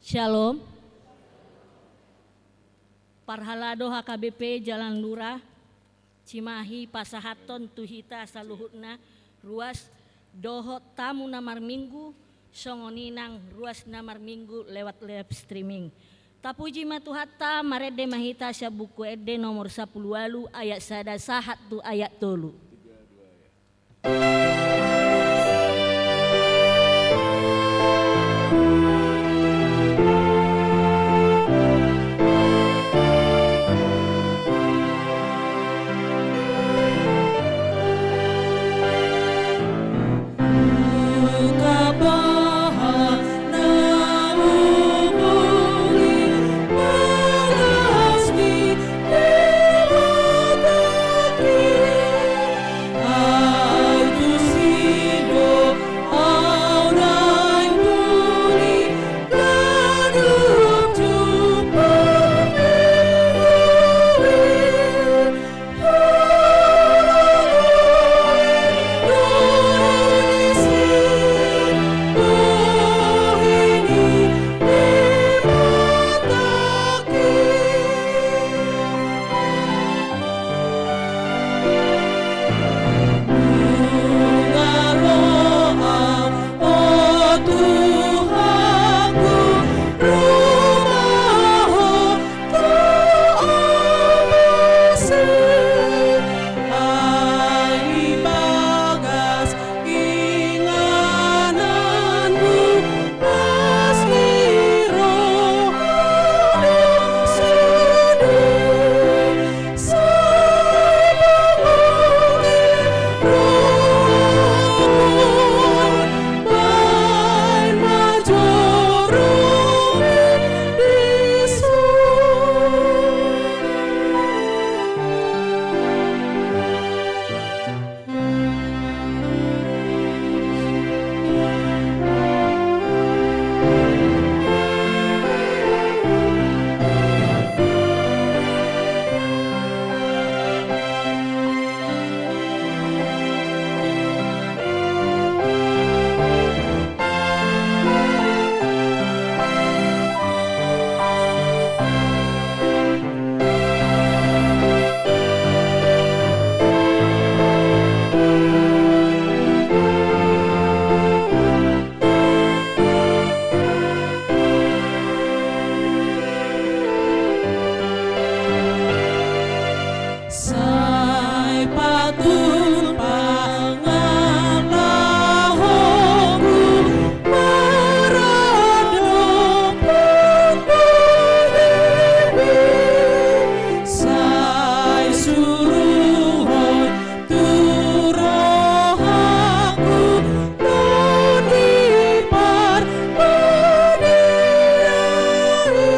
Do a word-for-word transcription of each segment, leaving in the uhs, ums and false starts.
Shalom. Parhalado H K B P Jalan Lurah, cimahi pasahathon tu hita saluhutna ruas dohot tamu na marminggu, songon i nang ruas na marminggu lewat live streaming. Tapuji ma Tuhanta, marende ma hita sian Buku Ende nomor sampulu ualu ayat sada sahat tu ayat tolu. Sai patut pangalahonku maradop tu rohangku, sai suruhon tu rohangku, tondi parbadia i.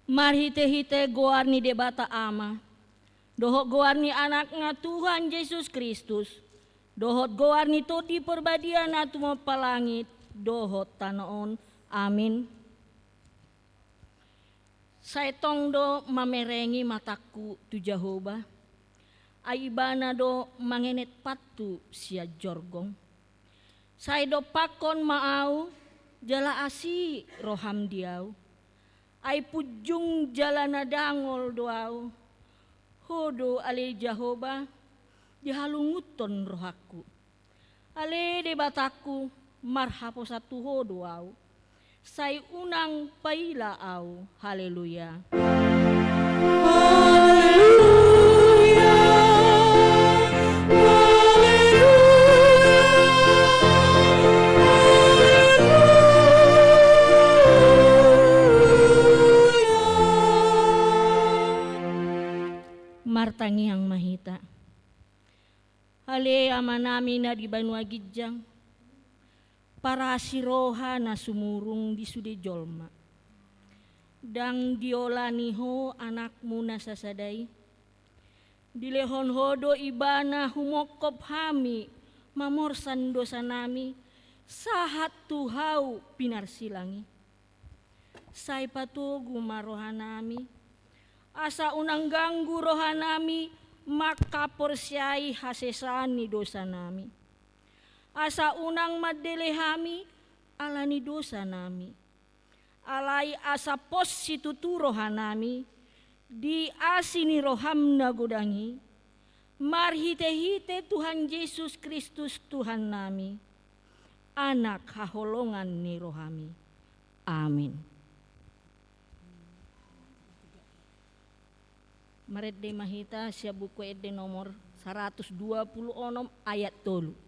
Marhitehite goar ni Debata Ama, dohot goar ni Anakna Tuhan Jesus Kristus, dohot goar ni Tondi Parbadia na tumompa langit dohot tano on. Amin. Sai tong do mamerengi matangku tu Jahowa, ai Ibana do mangenet pathu sian jorgong. Sai dompakkon ma ahu, jala asi roham di ahu. Ai punjung jala na dangol do ahu. Ho do ale Jahowa, dihalungunhon rohangku. Ale Debatangku, marhaposan tu Ho do ahu. Sai unang paila ahu. Haleluya. Haleluya. Haleluya. Haleluya. Martangiang ma hita. Ale Amanami na di banua ginjang, parasi roha na sumurung di sude jolma. Ndang diolani Ho Anakmu na sasada i. Dilehon Ho do Ibana humongkop hami mamorsan dosanami, Sahat tu hau pinarsilang i. Sai patogu ma rohanami, asa unang ganggu rohanami mangkaporseai hasesaan ni dosanami. Asa unang mandele hami ala ni dosanami. Alai asa pos situtu rohanami di asi ni roham na godang i, marhitehite Tuhan Jesus Kristus Tuhannami, Anak haholongan ni rohami. Amin. Marende ma hita sian Buku Ende nomor saratus dua pulu onom ayat tolu.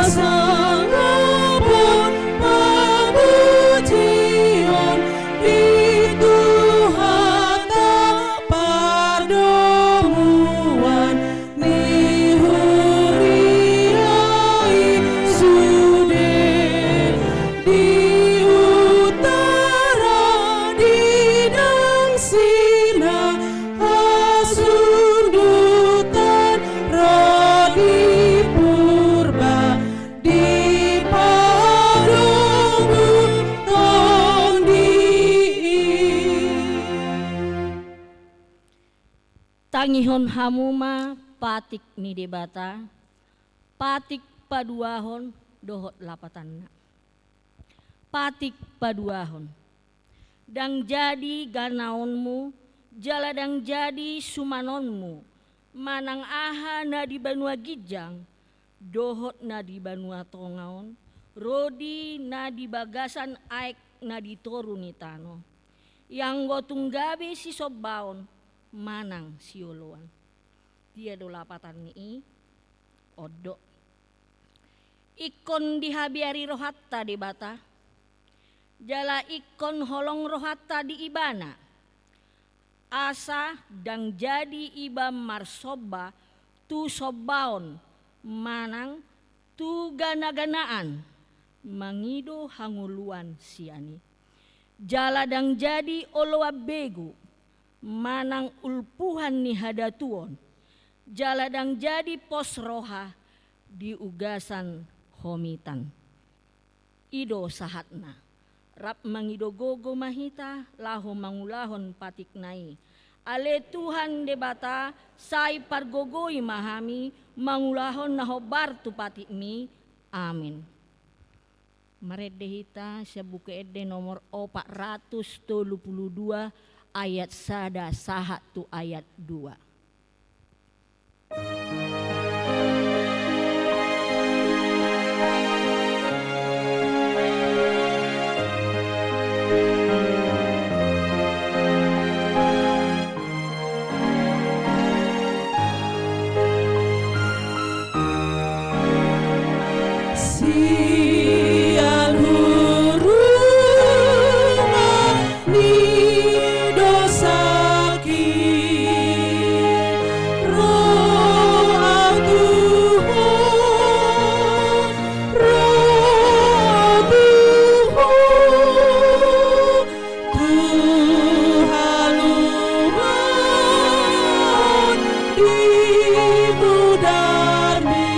Hasangapon, pamujion di Tuhanta, pardomuan ni huria i sude di utara, di dangsina hasundutan ro di Purba, di Padang Tondi i. Tangihon hamu ma patik ni Debata, patik paduahon dohot lapatanna. Patik paduahon. Ndang jadi ganaonmu, jala ndang jadi sumanonmu, manang aha na di banua ginjang, dohot na di banua tonga on, ro di na di bagasan aek na di toru ni tano. Ianggo tung gabe sisombaon manang sioloan. Dia do lapatan ni i? On do. Ingkon dihabiari rohanta Debata, jala ingkon holong rohanta di Ibana, asa ndang jadi iba marsomba tu sombaon manang tu ganaganaan mangido hangoluan sian i. Jala ndang jadi oloan begu manang ulpuhan ni hadatuon, jala ndang jadi pos roha di ugasan homitan. I do sahatna. Rap mangido gogo ma hita laho mangulahon patikna i. Ale Tuhan Debata, sai pargogoi ma hami mangulahon na hombar tu patikmi. Amin. Marende hita sian Buku Ende nomor opat ratus tolu pulu dua, ayat sada sahat tu ayat dua. Sian hurungan ni dosaki ro au tu Ho, ro au tu Ho, tu haluaon di mudarmi.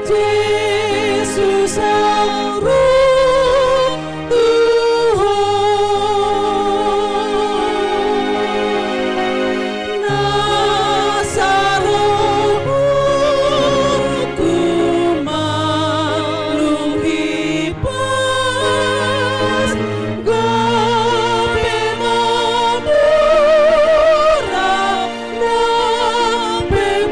Jesus, au ro tu Ho. Na sarohangku malum hipas, gabe madura nang pe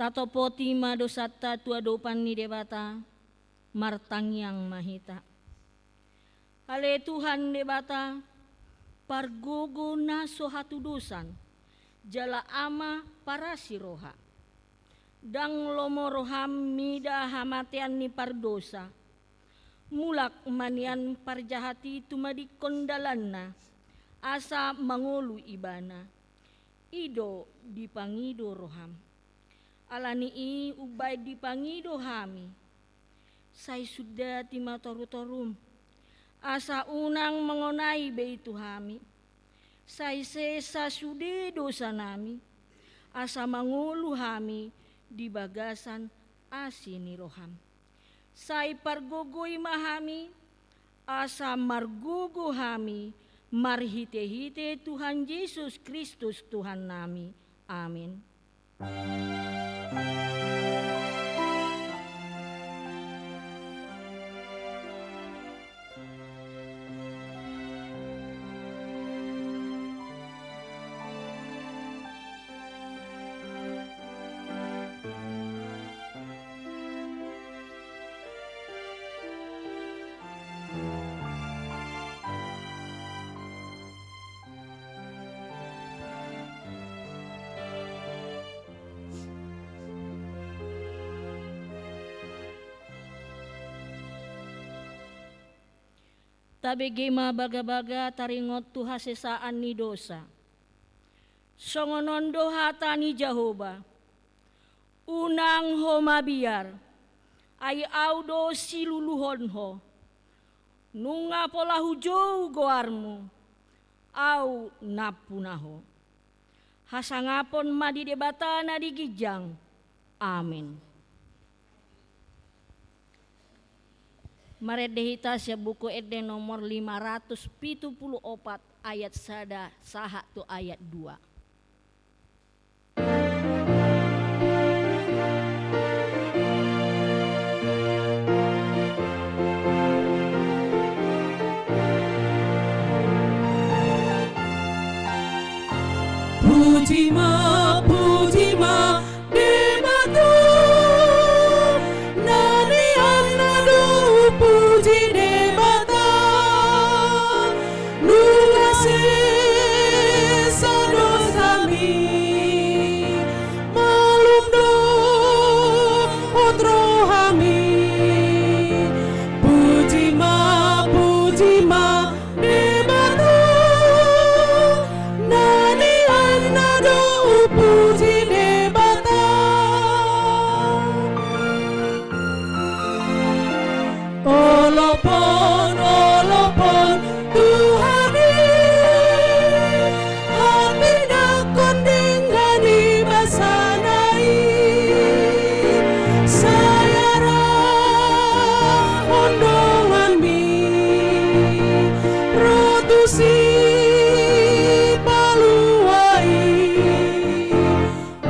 Tatopoti ma dosanta tu adopan ni Debata, martangiang ma hita. Ale Tuhan Debata, pargogo na so hatudosan, jala Ama parasi roha. Ndang lomo roham mida hamatean ni pardosa. Mulak ma nian parjahat i tumadingkon dalanna, asa mangolu ibana. I do dipangido roham. Alani i umbaen dipangido hami. Sai sundati ma torutorum, asa unang mangonai be i tu hami. Sai sesa sude dosanami, asa mangolu hami di bagasan asi ni roham. Sai pargogoi ma hami, asa margogo hami marhitehite Tuhan Jesus Kristus Tuhannami. Amin. Tabege ma bagabaga taringot tu hasesaan ni dosa. Songon on do hata ni Jahowa: Unang ho mabiar, ai Ahu do siluluhon ho. Nunga pola hujou goarmu, Ahu nampuna ho. Hasangapon ma di Debata na di ginjang. Amin. Marende hita sian Buku Ende nomor lima ratus pitu pulu opat, ayat sada sahat tu ayat dua. Puji ma, puji ma, Debata, na nian na do puji Debata. Nunga sesa dosami, malum do hot rohami. Puji ma, puji ma, Debata, na nian na do puji Debata. Olopon, olopon Tuhan i, hatindangkon denggan i basana i, sai arahon donganmi ro tu sipalua i.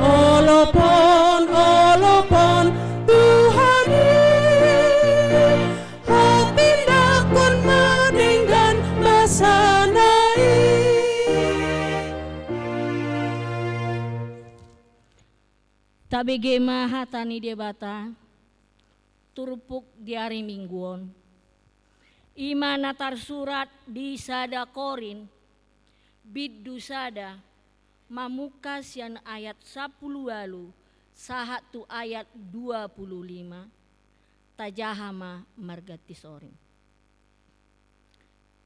Olopon, olopon Tuhan i, hatindangkon ma denggan basana i. Tabege ma hata ni Debata, turpuk di ari Minggu on. I ma na tarsurat di sada Korint, bindu sada, mamungka sian ayat sampulu ualu sahat tu ayat dua pulu lima, tajaha ma marganti soring.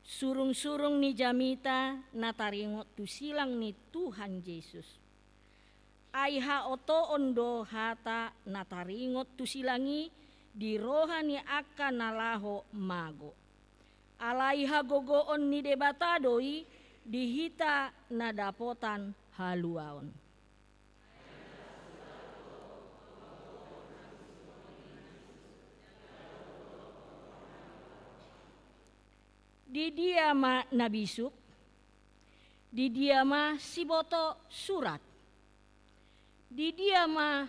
Surungsurung ni jamita na taringot tu silang ni Tuhan Jesus. Ai haotoon do hata na taringot tu silang i di roha ni angka na laho mago. Alai hagogoon ni Debata do i di hita na dapotan haluaon. Di dia ma na bisuk? Di dia ma siboto surat? Di dia ma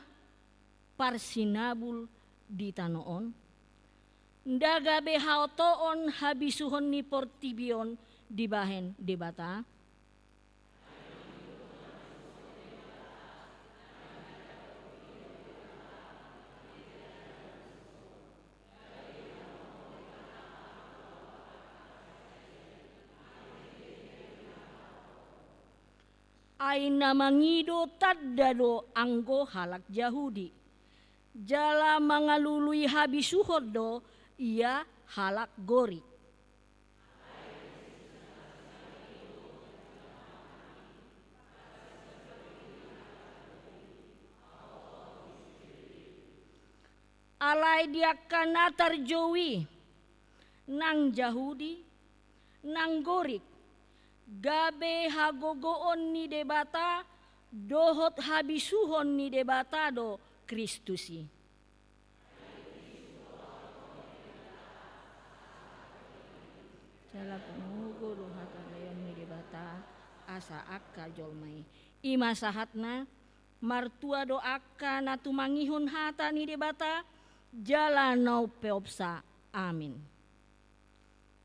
parsinabul di tano on? Nda gabe haotoon habisuhon ni portibi on dibahen Debata? Ai na mangido tanda do anggo halak Jahudi, jala mangalului habisuhon do ia halak Gorik. Alai di angka na tarjou i, nang Jahudi, nang Gorik, gabe hagogoon ni Debata dohot habisuhon ni Debata do Kristus i. Jala punogo do hagadaion ni Debata asa angka jolma i. I ma sahatna, martua do angka na tumangihon hata ni Debata, jala na umpeopsa. Amin.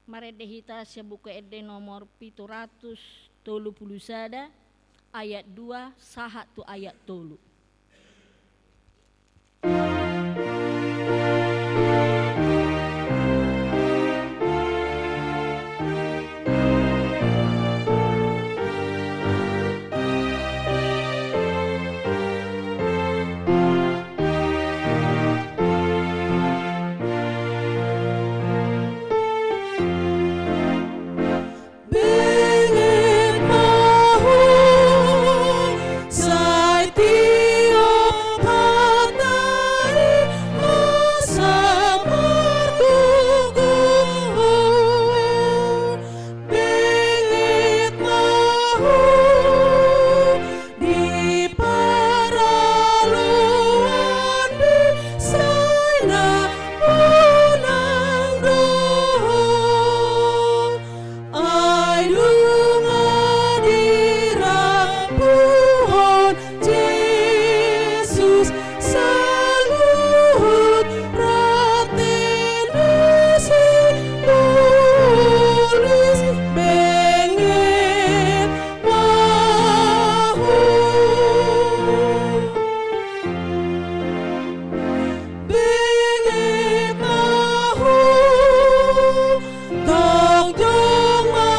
Marende hita sian Buku Ende nomor pitu ratus tolu pulu sada, ayat dua sahat tu ayat tolu. Benget ma ho, sai tiop hata i asa margogo. Benget ma ho, di paraloan i sai na unang do ho. Ai nunga dirampuhon Jesus saluhut rante na sibolis, benget ma ho. Benget ma ho, tongtong ma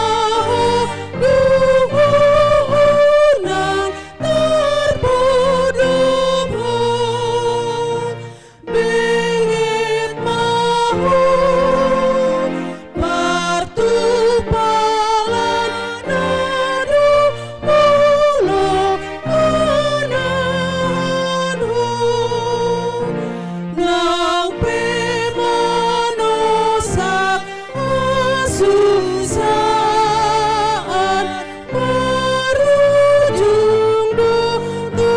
ho, dung unang tarpodom ho. Benget ma ho, partupalan na do molo manahan ho. Nang pe manosak hasusaan, marujung do tu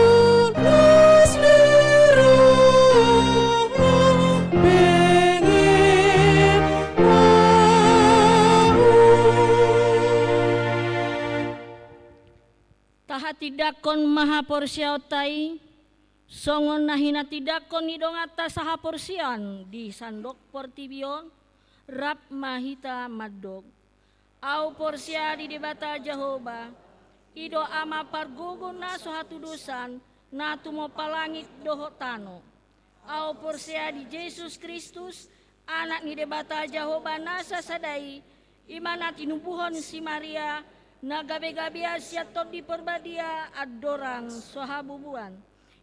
las ni roha. Benget ma ho. Tahatindangkon ma haporseaonta i, songon na hinatindangkon ni donganta sahaporseaon di sandok portibi on, rap ma hita mandok. Ahu porsea di Debata Jahowa, i do Ama pargogo na so hatudosan, na tumompa langit dohot tano. Ahu porsea di Jesus Kristus, Anak ni Debata Jahowa na sasada i, i ma na tinubuhon si Maria, na gabegabean sian Tondi Porbadia andorang so habubuan.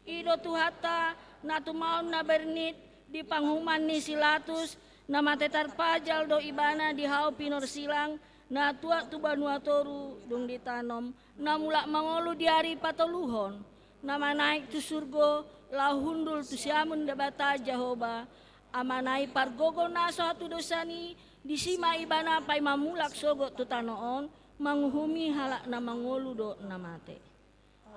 I do Tuhanta, na tumaon na bernit di panguhuman ni si Latus, na mate tarpajal do Ibana di hau pinorsilang, na tuat tu banua toru dung ditanom, na mulak mangolu di ari patoluhon, na manaek tu surgo, laho hundul tu siamun Debata Jahowa, Amana i pargogo na so hatudosan i, disi ma Ibana paima mulak sogot tu tano on, manguhumi halak na mangolu dohot na mate.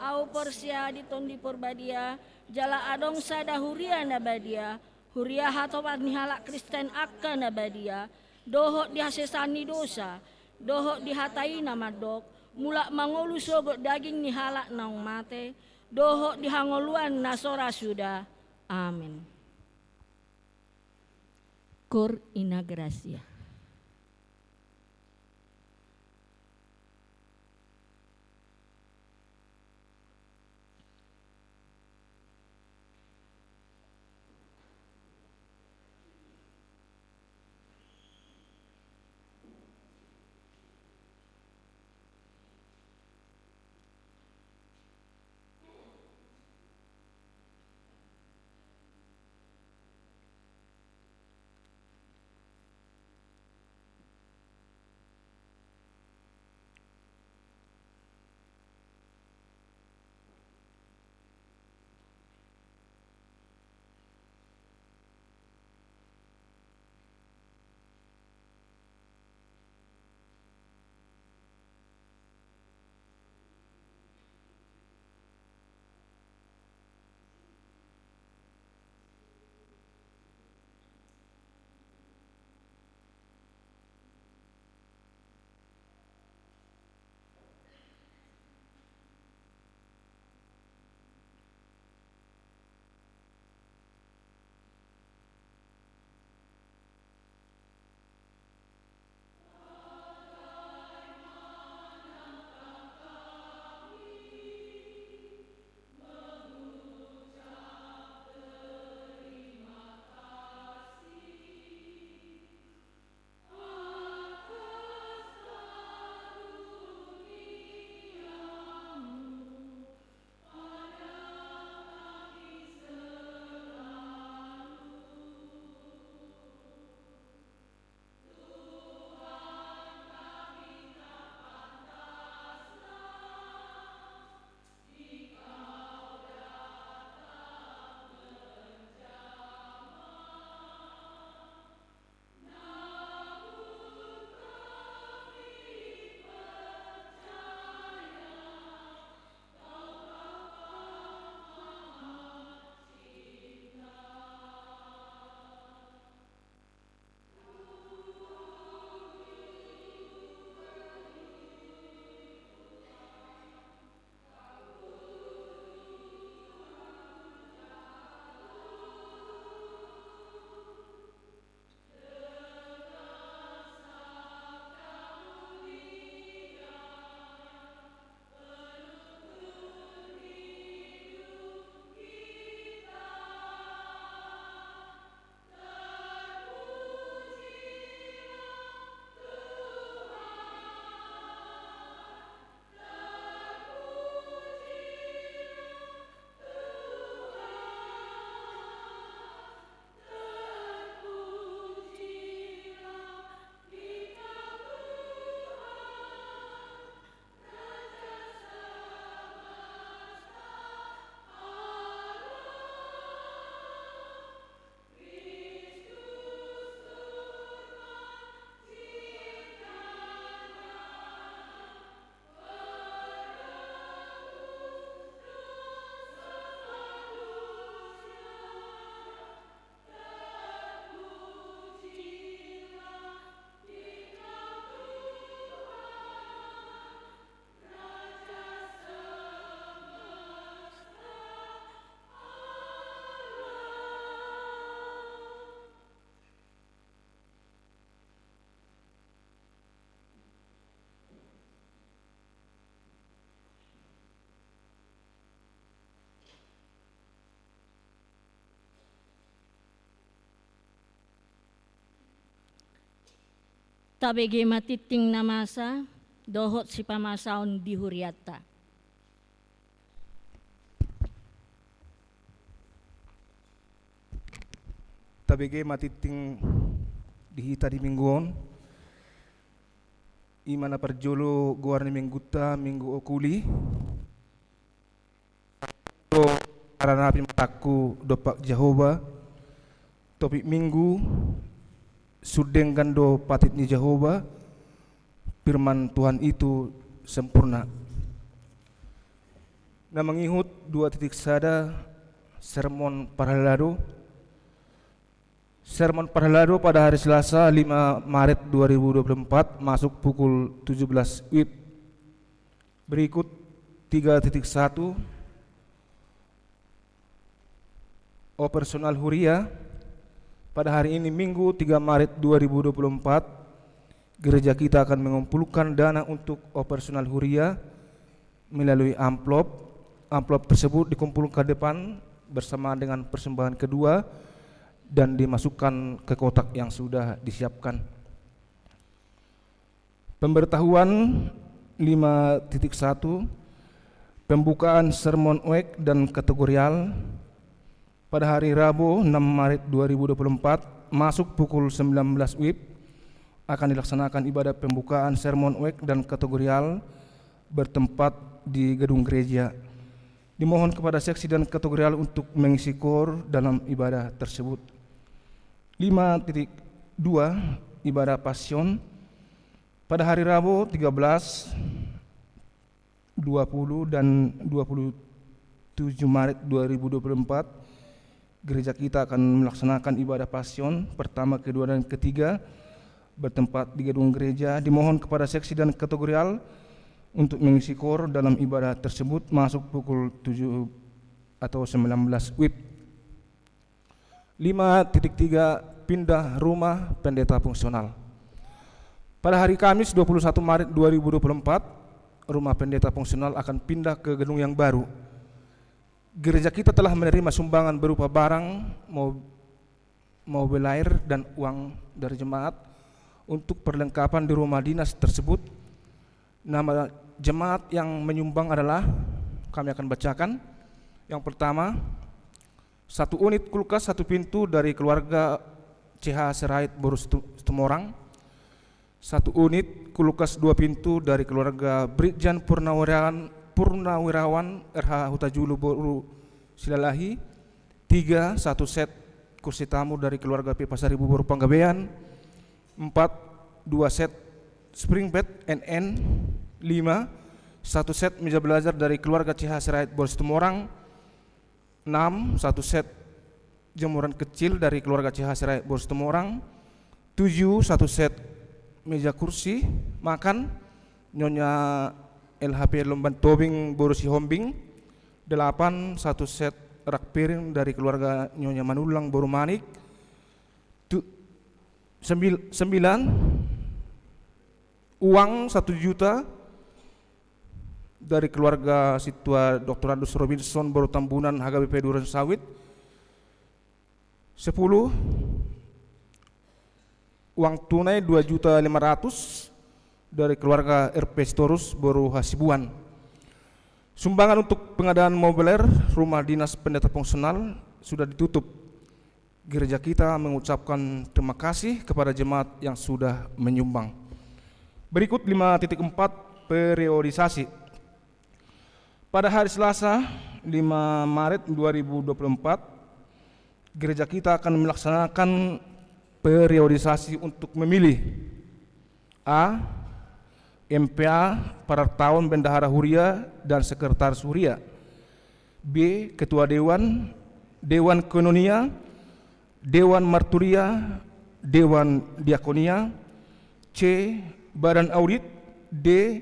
Ahu porsea di Tondi Porbadia, jala adong sada huria na badia, huria hatopan ni halak Kristen angka na badia, dohot di hasesaan ni dosa, dohot di hata i na mandok, mulak mangolu sogot daging ni halak naung mate, dohot di hangoluan na so ra suda. Amen. Cor in gratia. Tabege ma tingting na masa dohot sipamasaon di hurianta. Tabege ma tingting di hita di minggu on. I ma na parjolo goar ni minggunta, Minggu Okuli. Haranapi matangku dompak Jahowa. Topik minggu: Sun denggan do patik ni Jahowa, firman Tuhan itu sempurna. Na mangihut dua titik sada, sermon parhalado. Sermon parhalado pada hari Selasa, lima Maret dua ribu dua puluh empat, masuk pukul tujuh belas W I B. Berikut tiga titik satu, operasional huria. Pada hari ini, Minggu, tiga Maret dua ribu dua puluh empat, gereja kita akan mengumpulkan dana untuk operasional huria melalui amplop. Amplop tersebut dikumpulkan depan bersamaan dengan persembahan kedua dan dimasukkan ke kotak yang sudah disiapkan. Pemberitahuan lima titik satu, pembukaan sermon oek dan kategorial. Pada hari Rabu, enam Maret dua ribu dua puluh empat, masuk pukul sembilan belas W I B, akan dilaksanakan ibadah pembukaan sermon oek dan kategorial bertempat di gedung gereja. Dimohon kepada seksi dan kategorial untuk mengisi koor dalam ibadah tersebut. Lima titik dua, ibadah Pasion. Pada hari Rabu, tiga belas, dua puluh, dan dua puluh tujuh Maret dua ribu dua puluh empat, gereja kita akan melaksanakan ibadah Pasion pertama, kedua, dan ketiga bertempat di gedung gereja. Dimohon kepada seksi dan kategorial untuk mengisi koor dalam ibadah tersebut masuk pukul tujuh atau sembilan belas W I B. Lima titik tiga, pindah rumah pendeta fungsional. Pada hari Kamis, dua puluh satu Maret dua ribu dua puluh empat, rumah pendeta fungsional akan pindah ke gedung yang baru. Gereja kita telah menerima sumbangan berupa barang, mo-, mobil air, dan uang dari jemaat untuk perlengkapan di rumah dinas tersebut. Nama jemaat yang menyumbang adalah, kami akan bacakan. Yang pertama, satu unit kulkas satu pintu dari keluarga C H Sirait boru Situ-, Situmorang. Satu unit kulkas dua pintu dari keluarga Brigjen Purnawirawan, Purnawirawan R H Hutajulu boru Silalahi. Tiga, satu set kursi tamu dari keluarga P Pasaribu boru Panggabean. Empat, dua set spring bed N N. Lima, satu set meja belajar dari keluarga C H Sirait boru Situmorang. Enam, satu set jemuran kecil dari keluarga C H Sirait boru Situmorang. Tujuh, satu set meja kursi makan Nyonya L H P Lomban Tobing boru Sihombing. Delapan, satu set rak piring dari keluarga Nyonya Manullang boru Manik. Tu-, sembil-, sembilan, uang satu juta dari keluarga Sintua Doktor Andus Robinson boru Tambunan H K B P Duren Sawit. Sepuluh, uang tunai dua juta lima ratus dari keluarga R P Sitorus boru Hasibuan. Sumbangan untuk pengadaan mobil air rumah dinas pendeta fungsional sudah ditutup. Gereja kita mengucapkan terima kasih kepada jemaat yang sudah menyumbang. Berikut lima titik empat, periodisasi. Pada hari Selasa, lima Maret dua ribu dua puluh empat, gereja kita akan melaksanakan periodisasi untuk memilih: A, M P A, parartaon bendahara huria dan sekretaris huria. B, ketua dewan, dewan koinonia, dewan marturia, dewan diakonia. C, badan audit. D,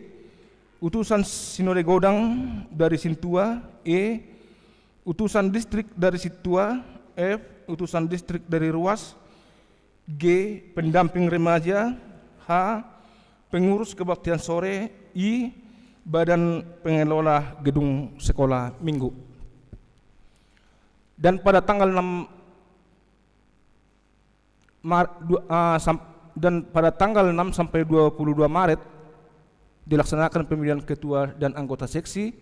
utusan sinode godang dari sintua. E, utusan distrik dari sintua. F, utusan distrik dari ruas. G, pendamping remaja. H, pengurus kebaktian sore. I, badan pengelola gedung sekolah minggu. Dan pada tanggal enam Mar-, dua, ah, sam-, Dan pada tanggal enam sampai dua puluh dua Maret dilaksanakan pemilihan ketua dan anggota seksi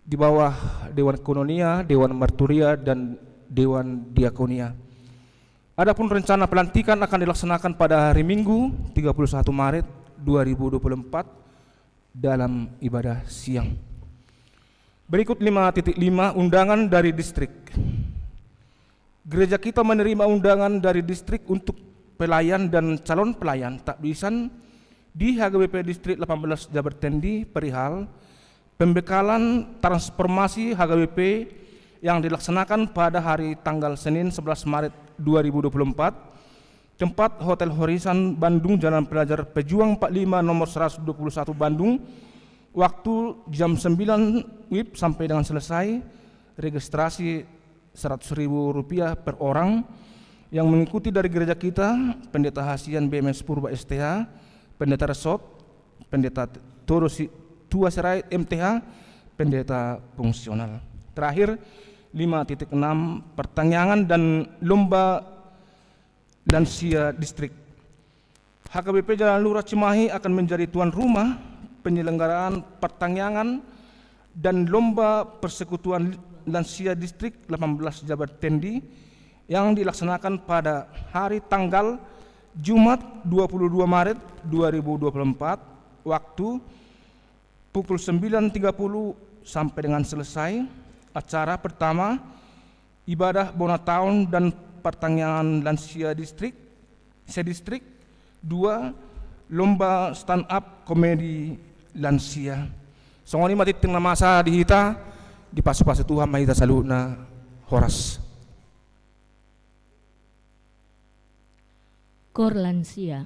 di bawah Dewan Koinonia, Dewan Marturia, dan Dewan Diakonia. Adapun rencana pelantikan akan dilaksanakan pada hari Minggu, tiga puluh satu Maret dua ribu dua puluh empat, dalam ibadah siang. Berikut lima titik lima, undangan dari distrik. Gereja kita menerima undangan dari distrik untuk pelayan dan calon pelayan takbisan di H K B P Distrik delapan belas Jabar Tendi perihal pembekalan transformasi H K B P yang dilaksanakan pada hari tanggal Senin, sebelas Maret dua ribu dua puluh empat, tempat Hotel Horizon Bandung, Jalan Pelajar Pejuang empat lima, nomor seratus dua puluh satu, Bandung, waktu jam sembilan W I B sampai dengan selesai. Registrasi seratus ribu rupiah per orang. Yang mengikuti dari gereja kita, Pendeta Hasian B M S Purba S T H, Pendeta Resort, Pendeta Toro Si-, Tua Sirait M T H, Pendeta Fungsional. Terakhir, lima titik enam, pertaniangan dan lomba lansia distrik. H K B P Jalan Lurah Cimahi akan menjadi tuan rumah penyelenggaraan pertaniangan dan lomba persekutuan lansia distrik delapan belas Jabar Tendi yang dilaksanakan pada hari tanggal Jumat, dua puluh dua Maret dua ribu dua puluh empat, waktu pukul sembilan tiga puluh sampai dengan selesai. Acara pertama, ibadah bona taon dan pertaniangan lansia distrik, sedistrik. Dua, lomba stand up komedi lansia. Songon i ma tintin na masa di hita, dipasupasu Tuhan ma hita saluhutna. Horas. Kor lansia.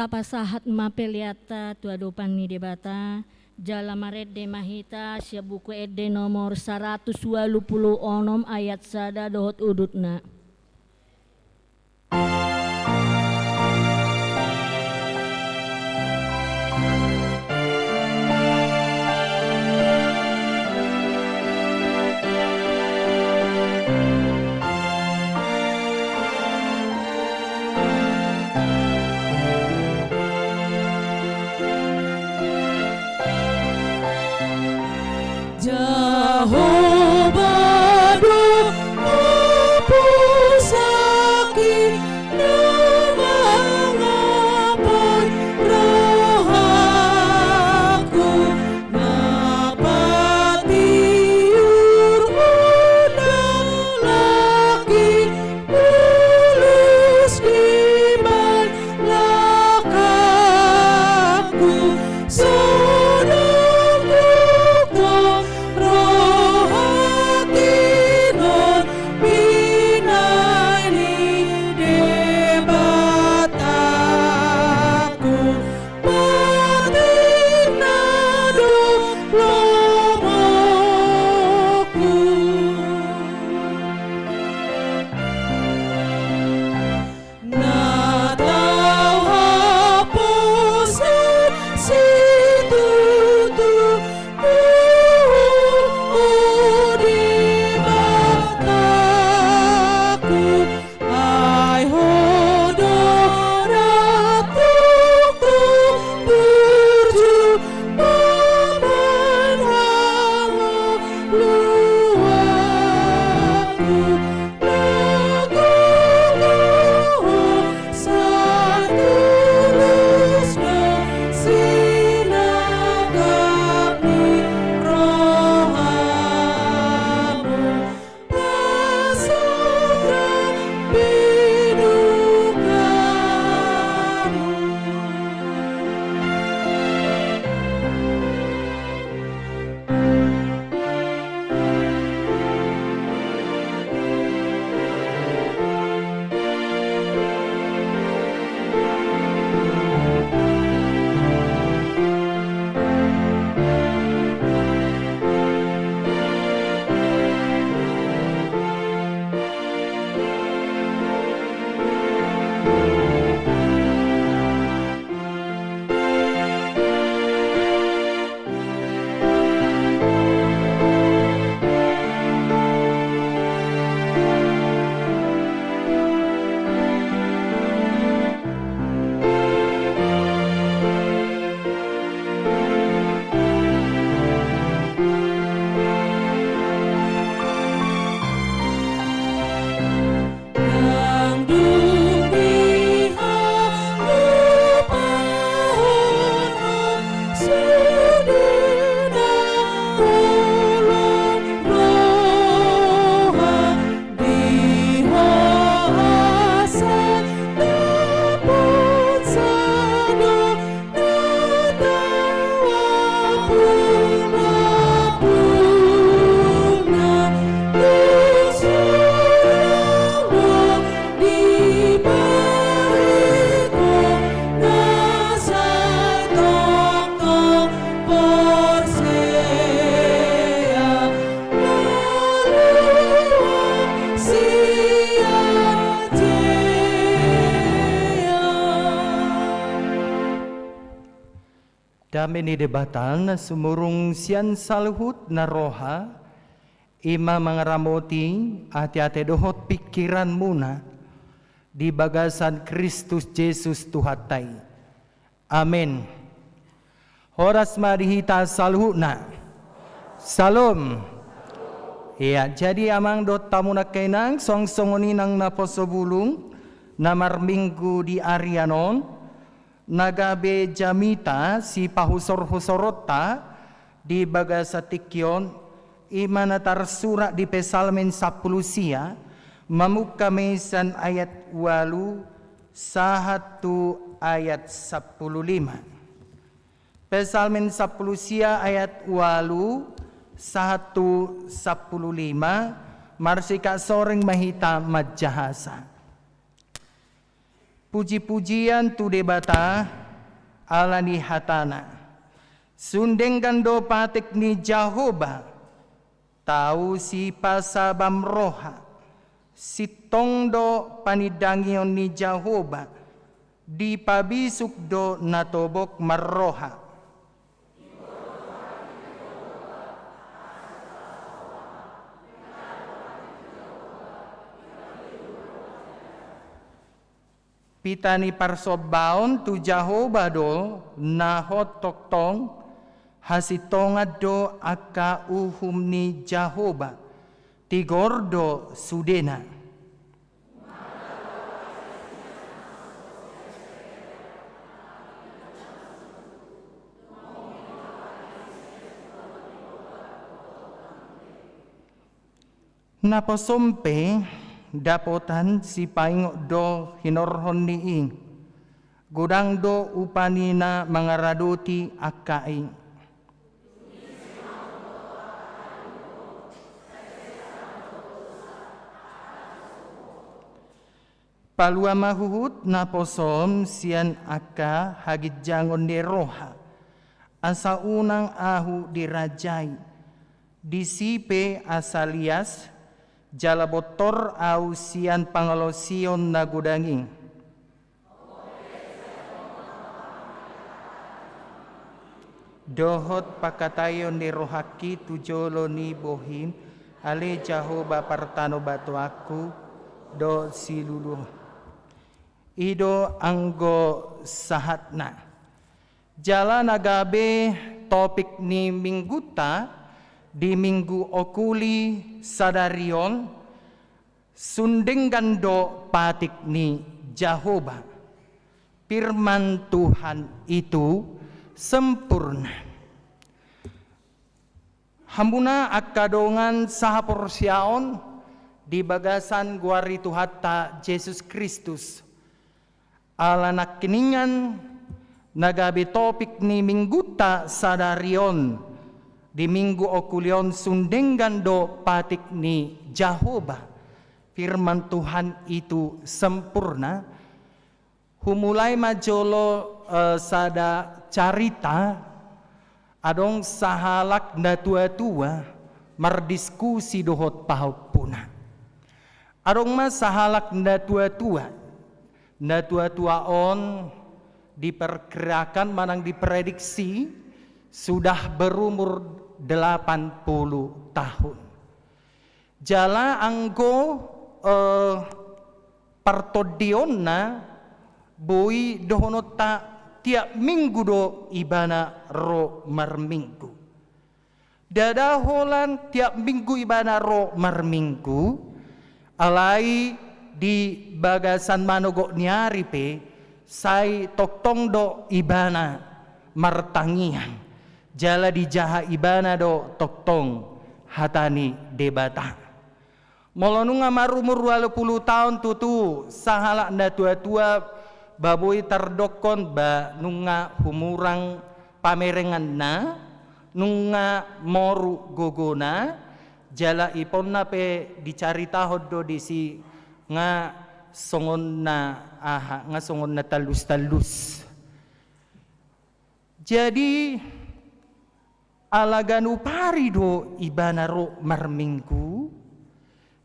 Tapasahat ma peleanta tu adopan ni Debata, jala marende ma hita sian Buku Ende nomor saratus ualu pulu onom ayat sada dohot udutna. Jahowa do pusakki na mangapoi rohangku, na patiur hundalaki, mulus dibahen langkangku, so dung gok do rohangki on binahen ni Debataku. Patikna do lomongku. Na tau haposan situtu, o Debataku, ai Ho do na tongtong burju mambahen hangoluanku. Na gogo Ho satulus na sinangkap ni rohamu, pasahat na pinukamu. Nang dung dihangupahon ho sude na holong roha, di ho asa dapot sada na tau ampuna-puna, dung so adong dibahen ho na sai tongtong porsea, malua siajea. Dame ni Debata na sumurung sian saluhut na roha, i ma mangaramoti ateate dohot pingkiranmuna di bagasan Kristus Jesus Tuhanta i. Amen. Horas ma di hita saluhutna. Syalom. Ia, jadi amang dohot hamu nangkiningan, songon songon i nang naposo bulung na marminggu di arian on, na gabe jamita sipahusorhusoronta di bagasan tingki on, i ma na tarsurat di Psalmen sampulu sia, mamungka ma i sian ayat ualu sahat tu ayat sampulu lima. Psalmen sampulu sia ayat ualu sahat tu sampulu lima, marsikap soreng ma hita manjahasa. Puji-pujian tu Debata, ala ni hatana. Sun denggan do patik ni Jahowa, tau sipasabam roha. Sintong do panindangion ni Jahowa, dipabisuk do na tobok marroha. Pita ni parsombaon tu Jahowa do na hot tongtong, hasintongan do angka uhum ni Jahowa, tigor do sudena. Naposom pe dapotan sipaingot do hinorhon ni i, godang do upa ni na mangaradoti angka i. Palua ma huhut naposom sian angka haginjangon ni roha, asa unang ahu dirajai. Disi pe asa lias, jala bontor ahu sian pangalaosion na godang i. Dohot pangkataion ni rohangki tu jolo ni bohim, ale Jahowa partanobatoanku, dohot silulu. I do anggo sahatna. Jala na gabe topik ni minggunta di minggu okuli sadari on, sun denggan do patik ni Jahowa. Firman Tuhan itu sempurna. Hamuna angka dongan sahaporseaon di bagasan goar ni Tuhanta Jesus Kristus. Ala nangkiningan na gabe topik ni minggunta sadari on, di minggu okuli on sun denggan do patik ni Jahowa. Firman Tuhan itu sempurna. Humulai ma jolo, eh, sada carita, adong sahalak na tua-tua mardiskusi dohot pahompuna. Adong ma sahalak na tua-tua. Na tua-tua on diperkirakan manang diprediksi sudah berumur delapan puluh tahun. Jala anggo, eh, partondionna boi dohononta tiap minggu do ibana ro marminggu. Ndada holan tiap minggu ibana ro marminggu, alai di bagasan manogot ni ari pe sai tongtong do ibana martangiang, jala dijaha ibana do tongtong hata ni Debata. Molo nunga marumur ualu pulu taon tutu sahalak na tua-tua, ba boi tardokkon ba nunga humurang pamerenganna, nunga moru gogona, jala iponna pe dicaritahon do disi nga songon na aha, nga songon na tallus-tallus. Jadi, ala ganup ari do ibana ro marminggu,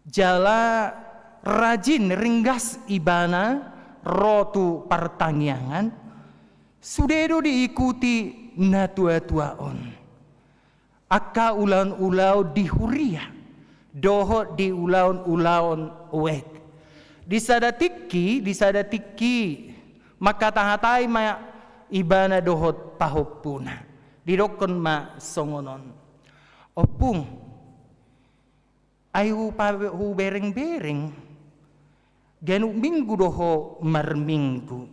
jala rajin ringgas ibana ro tu partangiangan, sude do diikuti na tua-tua on. Angka ulaon-ulaon di huria, dohot di ulaon-ulaon wet. Di sada tingki, di sada tingki, mangkata-hatai ma ibana dohot pahompuna. Didokkon ma songon on. Ompung, ai hupa-, hubereng-bereng, ganup minggu do ho marminggu.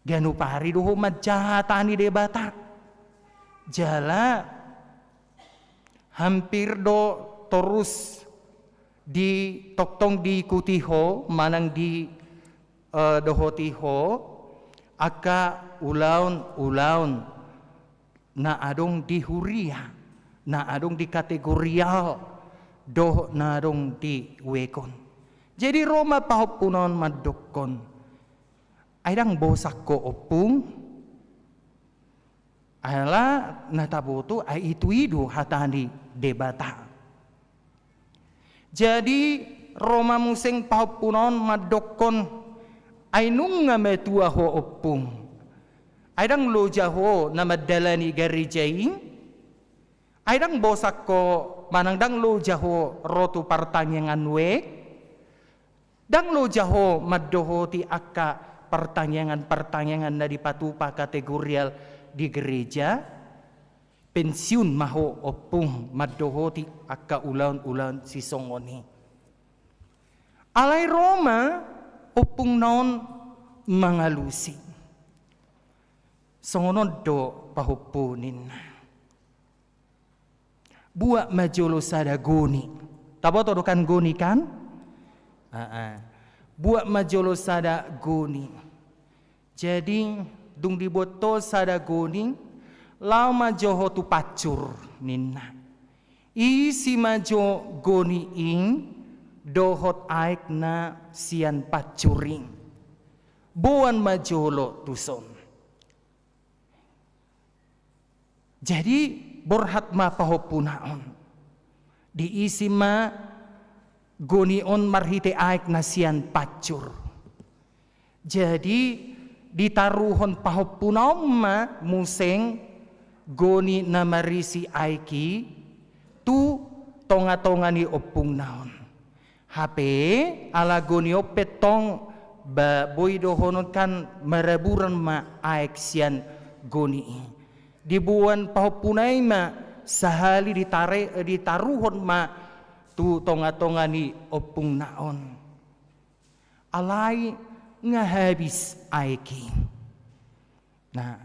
Ganup ari do ho manjaha hata ni Debata. Jala hampir do torus di tongtong diikuti ho, manang di, eh, dohoti ho, angka ulaon-ulaon na adong di huria, na adong di kategorial, dohot na adong di wekon. Jadi ro ma pahompuna on mandokkon, Ai ndang bosan ho ompung, ala na taboto ai itu i do hata ni Debata. Jadi ro ma muse pahompuna on mandokkon, ai nunga matua ho ompung. Ai ndang loja ho na mandalani gareja i. Ai ndang bosan ho manang ndang loja ho ro tu partangiangan wijk. Ndang loja ho mandohoti angka partangiangan-partangiangan na dipatupa kategorial di gereja. Pensiun ma ho ompung mandohoti angka ulaon-ulaon sisongon i. Alai ro ma ompungna on mangalusi. Songon on do pahompu ninna. Buat ma jolo sada goni. Taboto do kan goni kan? Aa. Buat ma jolo sada goni. Jadi dung dibuat ho sada goni, laho ma jo ho tu pancur ninna. Isi ma jo goni i dohot aek na sian pancur i. Boan ma jolo tuson. Jadi borhat ma pahompuna on. Diisi ma goni on marhite aek na sian pancur. Jadi ditaruhon pahompuna on ma muse goni na marisi aek i tu tonga-tonga ni ompungna on. Hape ala goni on pe tong ba boi dohonon kan maraburan ma aek sian goni i. Diboan pahompuna i ma sahali ditare-, ditaruhon ma tu tonga-tonga ni ompungna on. Alai nga habis aek i. Nah,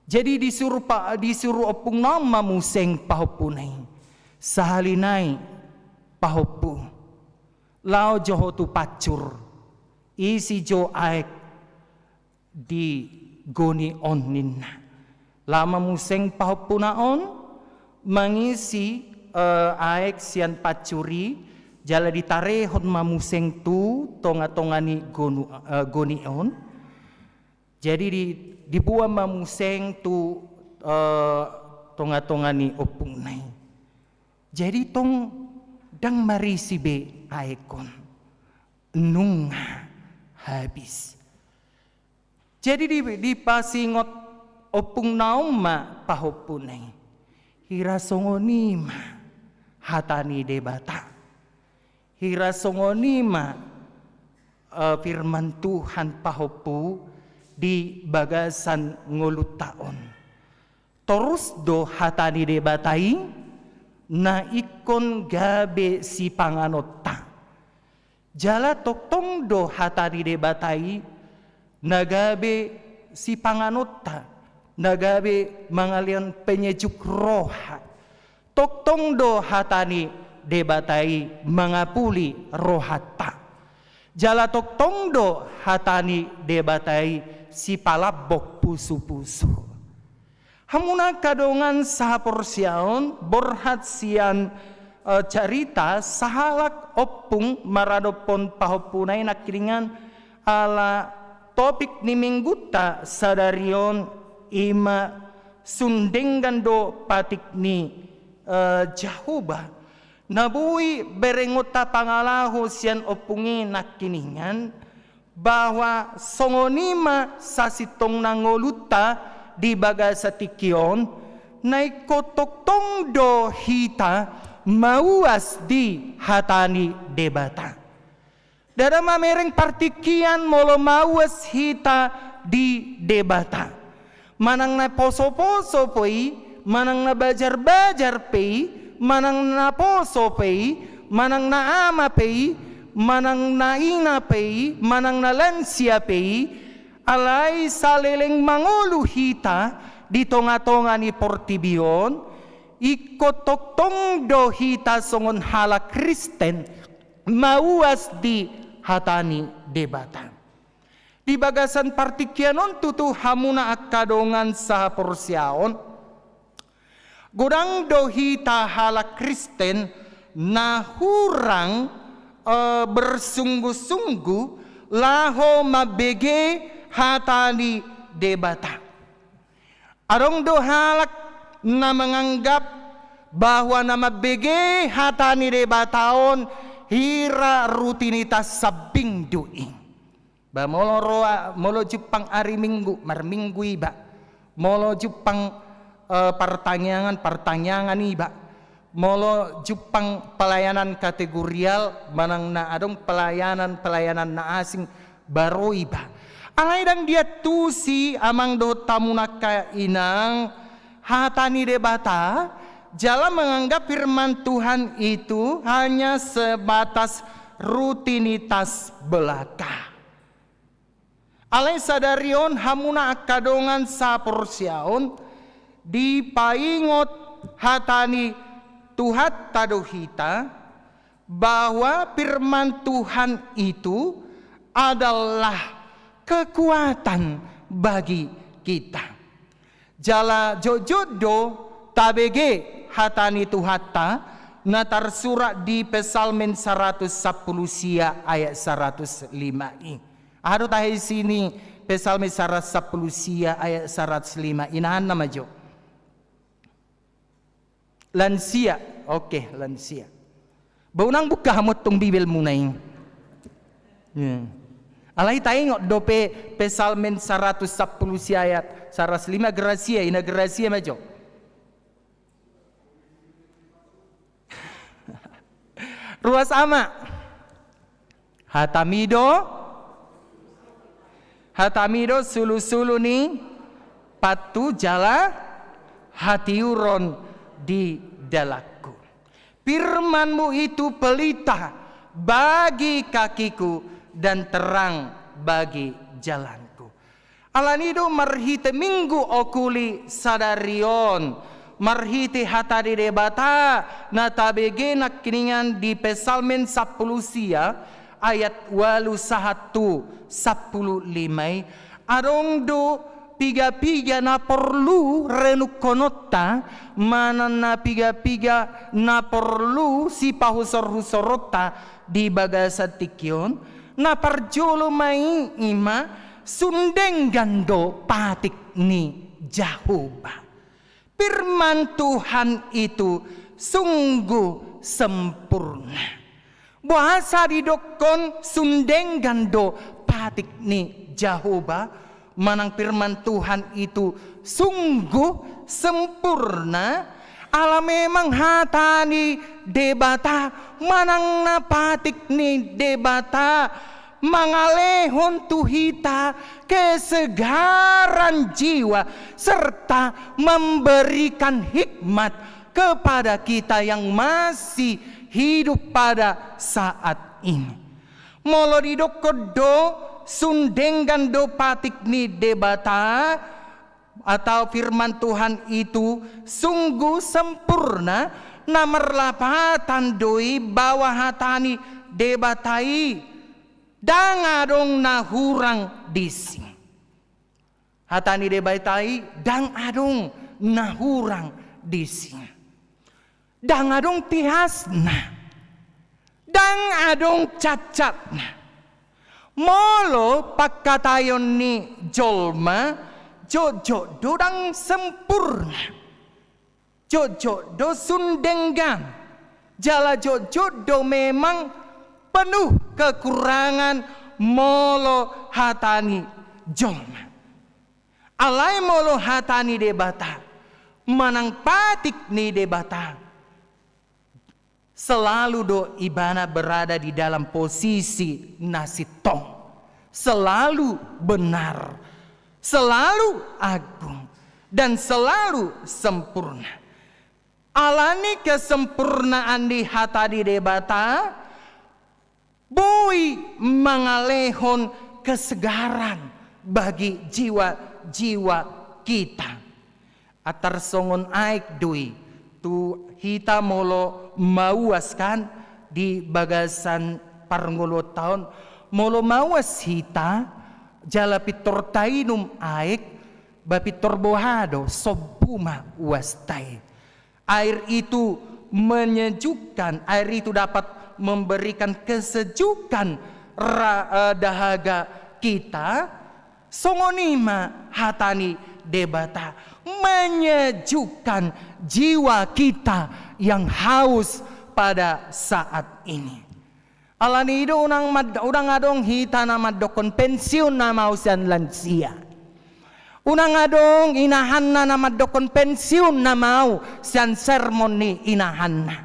jadi disuru pa-, disuru ompungna on ma muse pahompuna i. Sahali nai pahompu, laho jo ho tu pancur, isi jo aek di goni on ninna. Laho ma muse pahompuna on mangisi, eh, aek sian pancur i, jala ditarehon ma muse tu tonga-tonga ni gonu-, eh, goni on. Jadi di, diboan ma muse tu, eh, tonga-tonga ni ompungna i. Jadi tong ndang marisi be aek on. Nunga habis. Jadi di, dipasingot ompungna on ma pahompuna i. Hira songon i ma hata ni Debata. Hira songon i ma, eh, firman Tuhan pahompu di bagasan ngolunta on. Torus do hata ni Debata i na ingkon gabe sipanganonta. Jala tongtong do hata ni Debata i na gabe sipanganonta, na gabe mangalean penyejuk roha. Tongtong do hata ni Debata i mangapuli rohanta. Jala tongtong do hata ni Debata i sipalambok pusu-pusu. Hamuna angka dongan sahaporseaon, borhat sian, eh, carita sahalak ompung maradophon pahompuna i nangkiningan, ala topik ni minggunta sadari on i ma sun denggan do patik ni, eh, Jahowa. Na boi berengonta pangalaho sian ompung i nangkiningan, bahwa songon i ma sasintongna ngolunta di bagasan tingki on, na ingkon tongtong do hita mauas di hata ni Debata. Ndada mamereng partingkian molo mauas hita di Debata. Manang na poso-poso pe i, manang na bajar-bajar pe i, manang na poso pe i, manang na ama pe i, manang na ina pe i, manang na lansia pe i, alai saleleng mangolu hita di tonga-tonga ni portibi on, ingkon tongtong do hita songon halak Kristen mauas di hata ni Debata. Di bagasan partingkian on tutu hamuna angka dongan sahaporseaon, godang do hita halak Kristen na hurang, eh, bersungguh-sungguh laho mambege hata ni Debata. Adong do halak na manganggap bahwa na mambege hata ni Debata on hira rutinitas sambing do i. Ba molo roa, molo jumpang ari Minggu, marminggu iba. Molo jumpang, eh, partangiangan, partangiangan iba. Molo jumpang pelayanan kategorial, manang na adong pelayanan-pelayanan na asing, ba ro iba. Alai ndang diantusi amang dohot hamu angka inang, hata ni Debata, jala menganggap firman Tuhan itu hanya sebatas rutinitas belaka. Alai sadari on hamuna angka dongan saporseaon, dipaingot hata ni Tuhanta do hita, bahwa firman Tuhan itu adalah kekuatan bagi kita. Jala jotjot do tabege hata ni Tuhanta na tarsurat di Psalmen saratus sampulu sia ayat saratus lima i. Aha do tahe isi ni Psalmen saratus sampulu sia ayat saratus lima i, inanna ma jo. Lansia, oke, lansia. Ba unang buka hamu antong Bibelmuna i. Ya. Alai taingot dope Psalmen saratus sampulu sia ayat saratus lima, grasia, ina grasia ma jo. Ruas ama. Hatami do, hatami do sulusulu ni pathu jala hatiuron di dalanku. Firman-Mu itu pelita bagi kakiku dan terang bagi jalanku. Alani do marhite Minggu okuli sadari on, marhite hata ni Debata na tabege nangkiningan di Psalmen sampulu sia ayat ualu sahat tu sampulu lima i, adong do piga-piga na porlu renungkononta, manang na piga-piga na porlu sipahusor-husoronta di bagasan tingki on. Na parjolo ma i, ima sun denggan do patik ni Jahowa. Firman Tuhan itu sungguh sempurna. Boasa didokkon sun denggan do patik ni Jahowa, manang firman Tuhan itu sungguh sempurna? Ala memang hata ni Debata, manang na patik ni Debata, mangalehon tu hita kesegaran jiwa serta memberikan hikmat kepada kita yang masih hidup pada saat ini. Molo didokkon do sun denggan do patik ni Debata, atau firman Tuhan itu sungguh sempurna, na marlapatan do i bahwa hata ni Debata i ndang adong na hurang disi. Hata ni Debata i ndang adong na hurang disi. Ndang adong tiasna. Ndang adong cacatna. Molo pangkataion ni jolma, jotjot do ndang sempurna. Jotjot do sun denggan. Jala jotjot do memang penuh kekurangan molo hata ni jolma. Alai molo hata ni Debata, manang patik ni Debata, selalu do ibana berada di dalam posisi na sintong, selalu benar, selalu agung, dan selalu sempurna. Alani kesempurnaan ni hata ni Debata, boi mangalehon kesegaran bagi jiwa-jiwa kita. Antar songon aek do i tu hita molo mauas kan di bagasan parngoluonta on, molo mauas hita jala pintor tainum aek, ba pintor boha do, sombu ma uasta i. Air itu menyejukkan, air itu dapat memberikan kesejukan ra-, eh, dahaga kita, Songon i ma hata ni Debata, menyejukkan jiwa kita yang haus pada saat ini. Alani i do unang mad-, unang adong hita na mandokkon pensiun nama au sian lansia. Unang adong inahanna na mandokkon pensiun nama au sian sermon ni inahanna.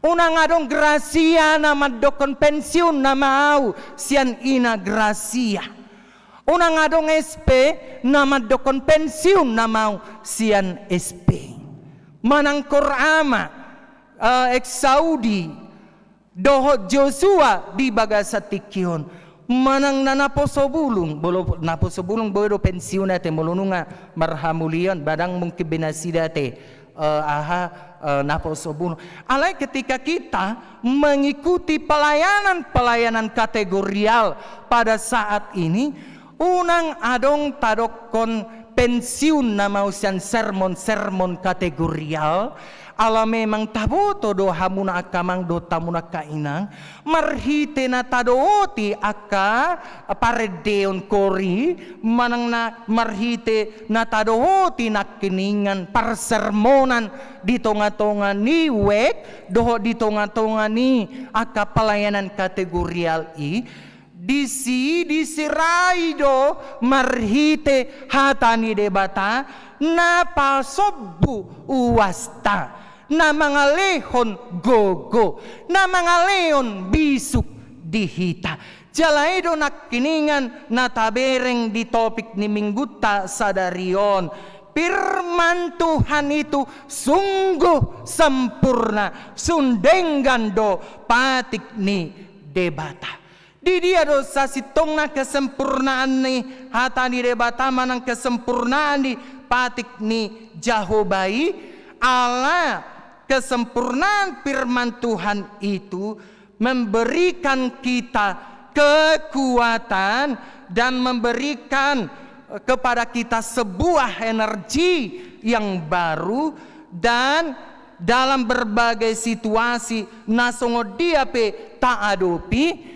Unang adong Grasia na mandokkon pensiun nama au sian ina Grasia. Unang adong S P na mandokkon pensiun nama au sian S P. Manang Kor Ama, eh, Eksaudi, dohot Josua di bagasan tingki on. Manang na naposo bulung, molo naposo bulung boi do pensiun ate, molo nunga marhamulion, ba ndang mungkin be nasida ate, eh, aha, eh, naposo bulung. Alai ketika kita mengikuti pelayanan-pelayanan kategorial pada saat ini, unang adong tadokkon pensiun nama au sian sermon-sermon kategorial, ala memang taboto do hamuna angka amang dohot hamuna angka inang, marhite na tadohoti angka parendeon kori, manang na marhite na tadohoti nangkiningan parsermonan di tonga-tonga ni wijk, dohot di tonga-tonga ni angka pelayanan kategorial i, disi disirai do marhite hata ni Debata na pasombu uasta, na mangalehon gogo, na mangalehon bisuk di hita. Jala i do nangkiningan na tabereng di topik ni minggunta sadari on. Firman Tuhan itu sungguh sempurna, sun denggan do patik ni Debata. Di dia do sasintongna kesempurnaan ni hata ni Debata manang kesempurnaan ni patik ni Jahowa i? Ala kesempurnaan firman Tuhan itu memberikan kita kekuatan dan memberikan kepada kita sebuah energi yang baru dan dalam berbagai situasi na songon dia pe taadopi,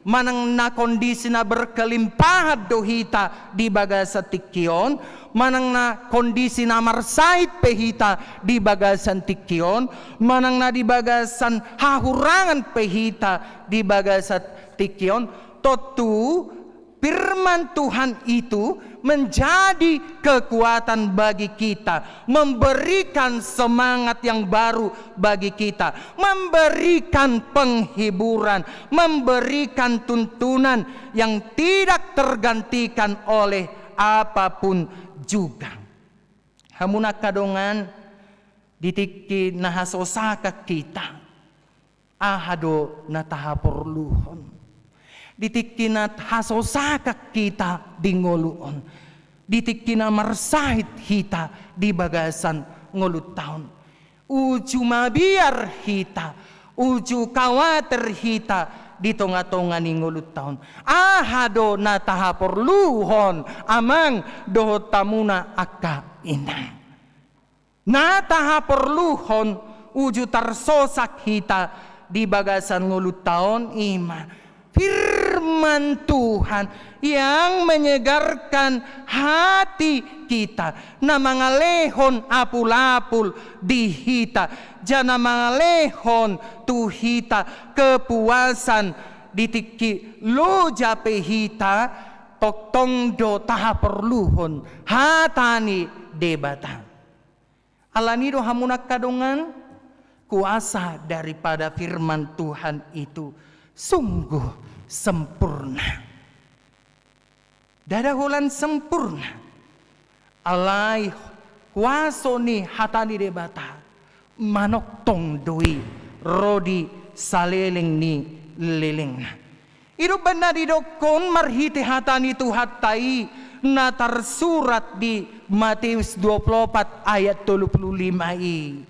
manang na kondisi na berkelimpahan do hita di bagasan tingki on, manang na kondisi na marsahit pe hita di bagasan tingki on, manang na di bagasan hahurangan pe hita di bagasan tingki on, tontu firman Tuhan itu menjadi kekuatan bagi kita, memberikan semangat yang baru bagi kita, memberikan penghiburan, memberikan tuntunan yang tidak tergantikan oleh apapun juga. Hamuna angka dongan, di tingki na hasosakan hita, aha do na tahaporluhon? Di tingki na hasosakan hita di ngolu on, di tingki na marsahit hita di bagasan ngolunta on, uju mabiar hita, uju kawatir hita di tonga-tonga ni ngolunta on, aha do na tahaporluhon, amang dohot hamuna angka inang? Na tahaporluhon uju tarsosak hita di bagasan ngolunta on i ma firman Tuhan yang menyegarkan hati kita, na mangalehon apul-apul di hita, jala na mangalehon tu hita kepuasan di tingki loja pe hita. Tongtong do tahaporluhon hata ni Debata. Alani do hamuna angka dongan, kuasa daripada firman Tuhan itu sungguh sempurna. Ndada holan sempurna, alai kuaso ni hata ni Debata manongtong do i ro di saleleng ni lelengna. I do umbahen na didokkon marhite hata ni Tuhanta i na tarsurat di Mateus dua puluh opat ayat tolu puluh lima i.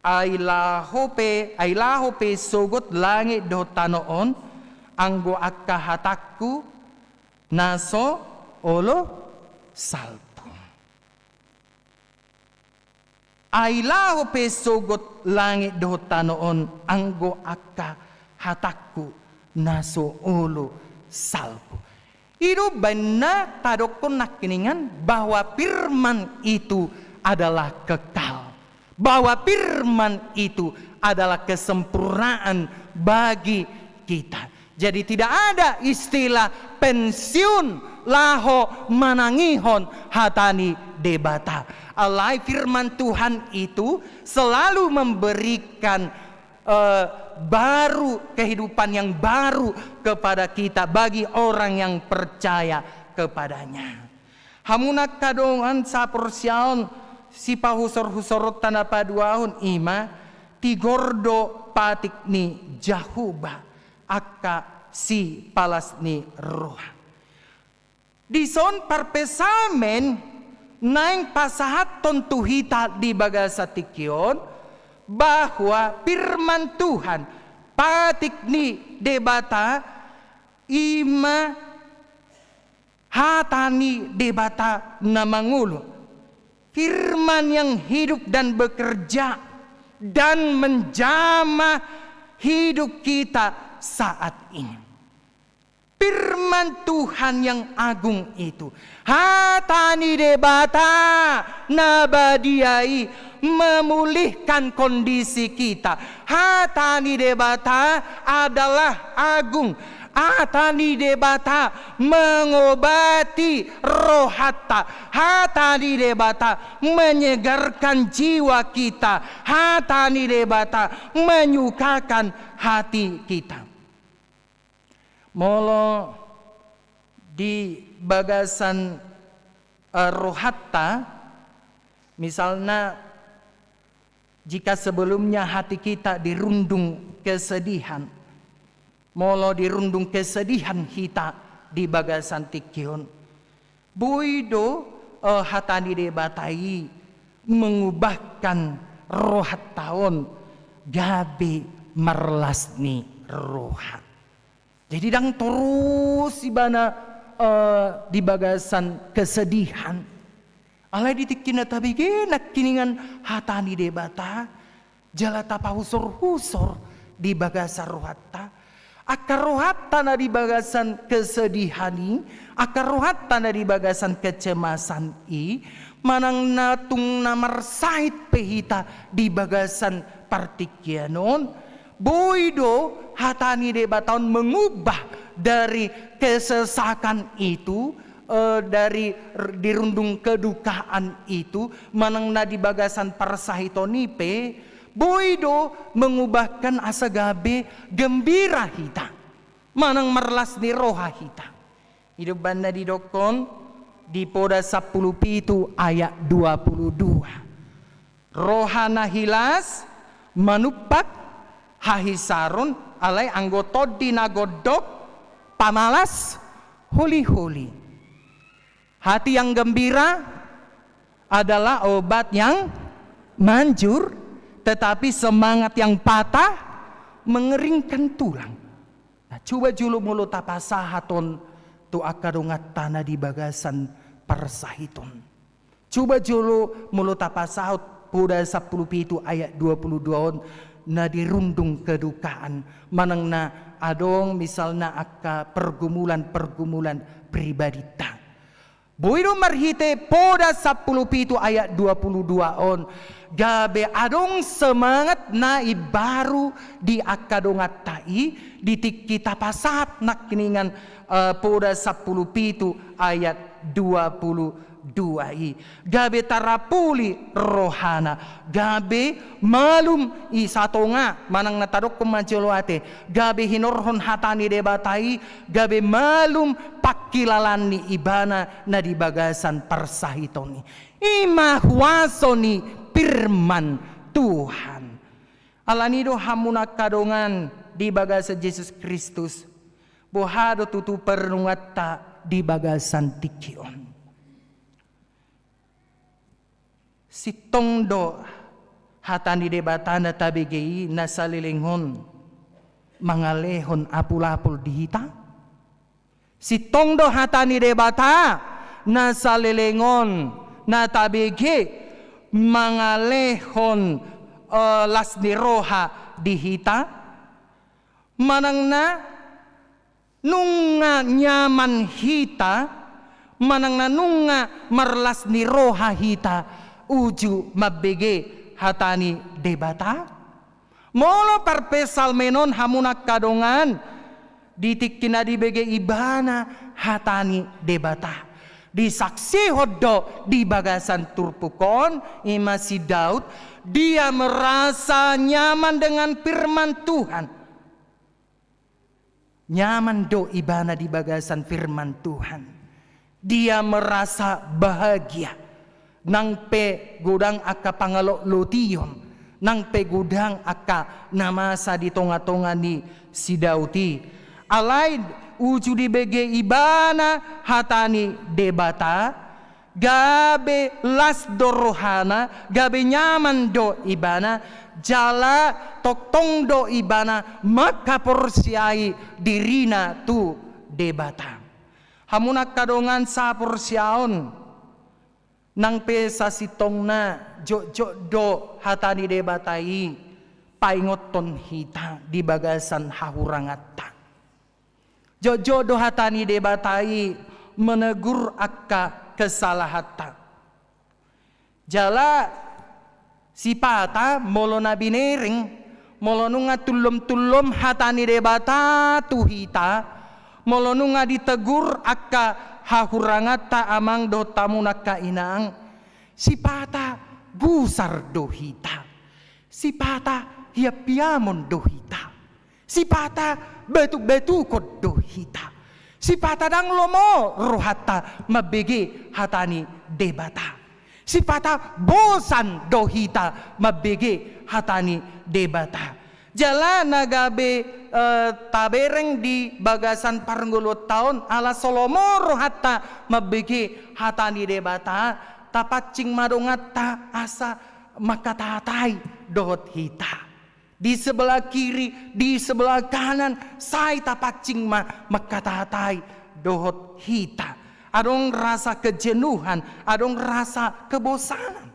Ai laho pe, ai laho pe sogot langit dohot tano on, anggo angka hatangku na so olo salpu. Ai laho pe sogot langit dohot tano on, anggo angka hatangku na so olo salpu. I do umbahen na tadokkon nangkiningan bahwa firman itu adalah kekal, bahwa firman itu adalah kesempurnaan bagi kita. Jadi tidak ada istilah pensiun laho manangihon hata ni Debata. Alai firman Tuhan itu selalu memberikan eh, baru, kehidupan yang baru kepada kita, bagi orang yang percaya kepada-Nya. Hamu angka dongan saporseaon, sipahusorhusoronta na paduahon i ma, tigor do patik ni Jahowa angka sipalas ni roha. Dison parpsalmen naeng pasahathon tu hita di bagasan tingki on, bahwa firman Tuhan, patik ni Debata, i ma hata ni Debata na mangolu. Firman yang hidup dan bekerja dan menjamah hidup kita saat ini. Firman Tuhan yang agung itu, hata ni Debata na badia i, memulihkan kondisi kita. Hata ni Debata adalah agung. Hata ni Debata mengobati rohanta. Hata ni Debata menyegarkan jiwa kita. Hata ni Debata menyukakan hati kita. Molo di bagasan, eh, rohanta, misalna, jika sebelumnya hati kita dirundung kesedihan, molo dirundung kesedihan hita di bagasan tingki on, boi do, eh, hata ni Debata i mengubahkan rohanta on gabe marlas ni roha. Jadi ndang torus ibana, eh, di bagasan kesedihan. Alai di tingki na tabege nangkiningan hata ni Debata, jala tapahusorhusor di bagasan rohanta. Angka rohanta na di bagasan kesedihan i, angka rohanta na di bagasan kecemasan i, manang na tung na marsahit pe hita di bagasan partingkian on, boi do hata ni Debata on mengubah dari kesesakan itu, eh, dari r-, dirundung kedukaan itu, manang na di bagasan parsahiton i pe, boi do mengubahkan asa gabe gembira hita, manang marlas ni roha hita. I do umbahen na didokkon di Poda sampulu pitu ayat dua pulu dua. Roha na hilas manumpak hahisaron, alai anggo tondi na gondok pamalas holi-holi. Hati yang gembira adalah obat yang manjur, tetapi semangat yang patah mengeringkan tulang. Nah, coba jolo molo tapasahat on tu angka donganta na di bagasan parsahiton. Coba jolo molo tapasahat Poda sampulu pitu ayat dua pulu dua on, na dirundung kedukaan, manang na adong misalna angka pergumulan-pergumulan pribadita. Boi do marhite Poda sampulu pitu ayat dua pulu dua on, gabe adong semangat na imbaru di angka donganta i, di tingki tapasahat nangkiningan, eh, Poda sampulu pitu ayat dua pulu dua i. Gabe tarapuli rohana, gabe malum i satonga, manang na tadokkon ma jolo ate, gabe hinorhon hata ni Debata i, gabe malum pangkilalaan ni ibana na di bagasan parsahiton i. I ma huaso ni firman Tuhan. Alani do hamu na angka dongan di bagasan Jesus Kristus, boha do tutu parnunganta di bagasan tingki on. Sintong do hata ni Debata na tabege i na saleleng on mangalehon apulapul di hita? Sintong do hata ni Debata na saleleng on na tabege mangalehon, eh, las ni roha di hita? Manang na Nunga nyaman hita, manang na nunga marlas ni roha hita uju mambege hata ni Debata? Molo parpsalmen on, hamu angka dongan, di tingki na dibege ibana hata ni Debata, disaksihon do di bagasan turpuk on, i ma si Daud, dia merasa nyaman dengan firman Tuhan. Nyaman do ibana di bagasan firman Tuhan. Dia merasa bahagia. Nang pe godang angka pangalotlotion, nang pe godang angka na masa di tongatonga ni si Daud i, alai uju dibege ibana hata ni Debata, gabe las do rohana, gabe nyaman do ibana, jala tongtong do ibana mangkaporseai dirina tu Debata. Hamu angka dongan saporseaon, nang pe sasintongna jotjot do hata ni Debata i paingothon hita di bagasan hahuranganta. Jotjot do hata ni Debata i menegur angka kesalahanta. Jala sipata molo na binereng, molo nunga tullomtullom hata ni Debata tu hita, molo nunga ditegur angka hahuranganta, amang dohot hamu angka inang, sipata gusar do hita. Sipata hiamhiamon do hita. Sipata batubatukon do hita. Sipata ndang lomo rohanta mambege hata ni Debata. Sipata bosan do hita mambege hata ni Debata. Jala na gabe, eh, tabereng di bagasan parngoluonta on, ala so lomo rohanta mambege hata ni Debata, tapancing ma donganta asa mangkatahatai dohot hita. Di sebelah kiri, di sebelah kanan, sai tapancing ma mangkatahatai dohot hita. Adong rasa kejenuhan, adong rasa kebosanan.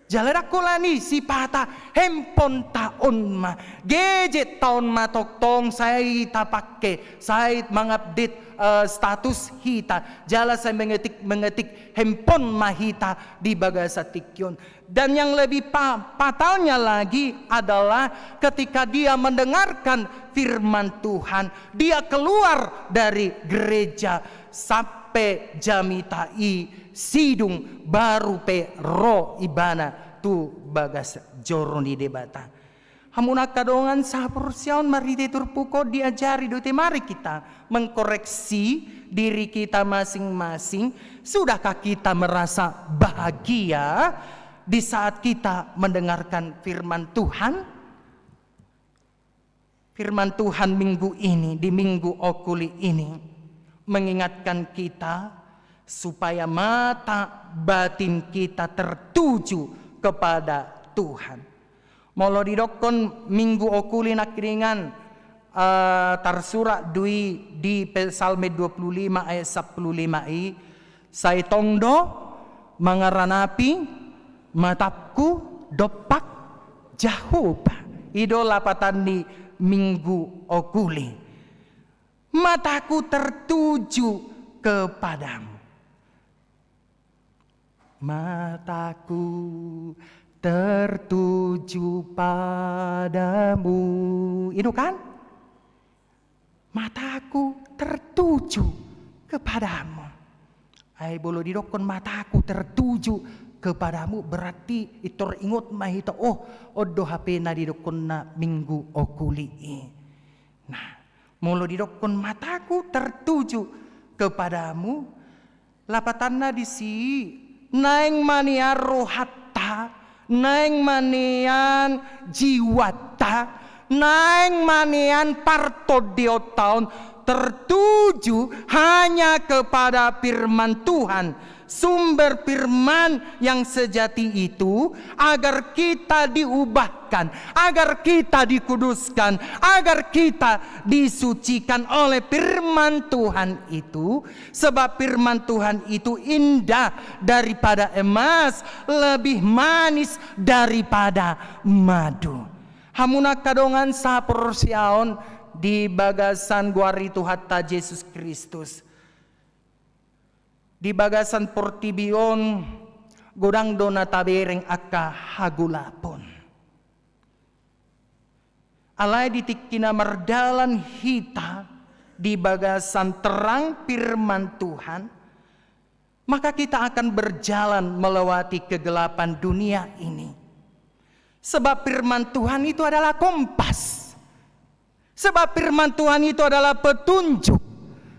Jala ndang holan i, sipata handphoneta on ma, gadgetta on ma tongtong sai tapake, sai mangupdate, eh, status hita, jala sai mengetik-mengetik handphone ma hita di bagasan tingki on. Dan yang lebih pa-, fatalnya lagi adalah ketika dia mendengarkan firman Tuhan, dia keluar dari gereja sampe jamita i sidung baru pe ro ibana tu bagas joro ni Debata. Hamu angka dongan sahaporseaon, marhite turpuk on diajari do hita, mari kita mengkoreksi diri kita masing-masing. Sudahkah kita merasa bahagia di saat kita mendengarkan firman Tuhan? Firman Tuhan minggu ini, di Minggu Okuli ini, mengingatkan kita supaya mata batin kita tertuju kepada Tuhan. Molo didokkon Minggu Okuli nangkiningan, eh, tarsurat do i di Psalmen dua puluh lima ayat sampulu lima i, sai tong do mangaranapi matangku dompak Jahowa. I do lapatan ni Minggu Okuli. Mataku tertuju kepadamu. Mataku tertuju padamu. I do kan? Mataku tertuju kepadamu. Ai molo didokkon mataku tertuju kepadamu, berarti pintor ingot ma hita, oh, on do hape na didokkonna Minggu Okuli i. Nah, molo didokkon mataku tertuju kepadamu, lapatanna disi, naeng ma nian rohanta, naeng ma nian jiwanta, naeng ma nian partondionta on tertuju hanya kepada firman Tuhan, sumber firman yang sejati itu, agar kita diubahkan, agar kita dikuduskan, agar kita disucikan oleh firman Tuhan itu. Sebab firman Tuhan itu indah daripada emas, lebih manis daripada madu. Hamu angka dongan sahaporseaon, di bagasan goar ni Tuhanta Jesus Kristus. Di bagasan portibi on godang do na tabereng angka hagolapon. Alai di tingki na mardalan hita di bagasan terang firman Tuhan, maka kita akan berjalan melewati kegelapan dunia ini. Sebab firman Tuhan itu adalah kompas. Sebab firman Tuhan itu adalah petunjuk.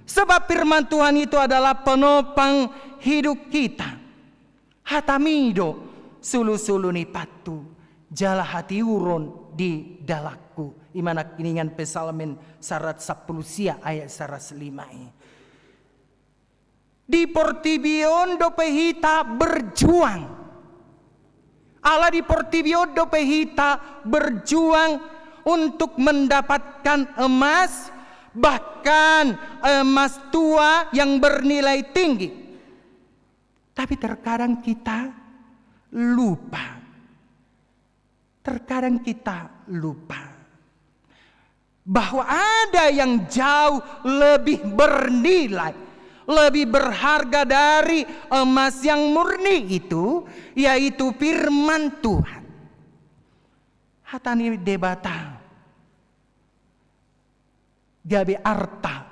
Sebab firman Tuhan itu adalah penopang hidup kita. Hatami do sulusulu ni pathu, jala hatiuron di dalanku. I ma nangkiningan Psalmen saratus sampulu sia ayat saratus lima i. Di portibi on dope hita berjuang. Ala di portibi on dope hita berjuang untuk mendapatkan emas, bahkan emas tua yang bernilai tinggi. Tapi terkadang kita lupa. Terkadang kita lupa bahwa ada yang jauh lebih bernilai, lebih berharga dari emas yang murni itu, yaitu firman Tuhan. Hata ni Debata gabe arta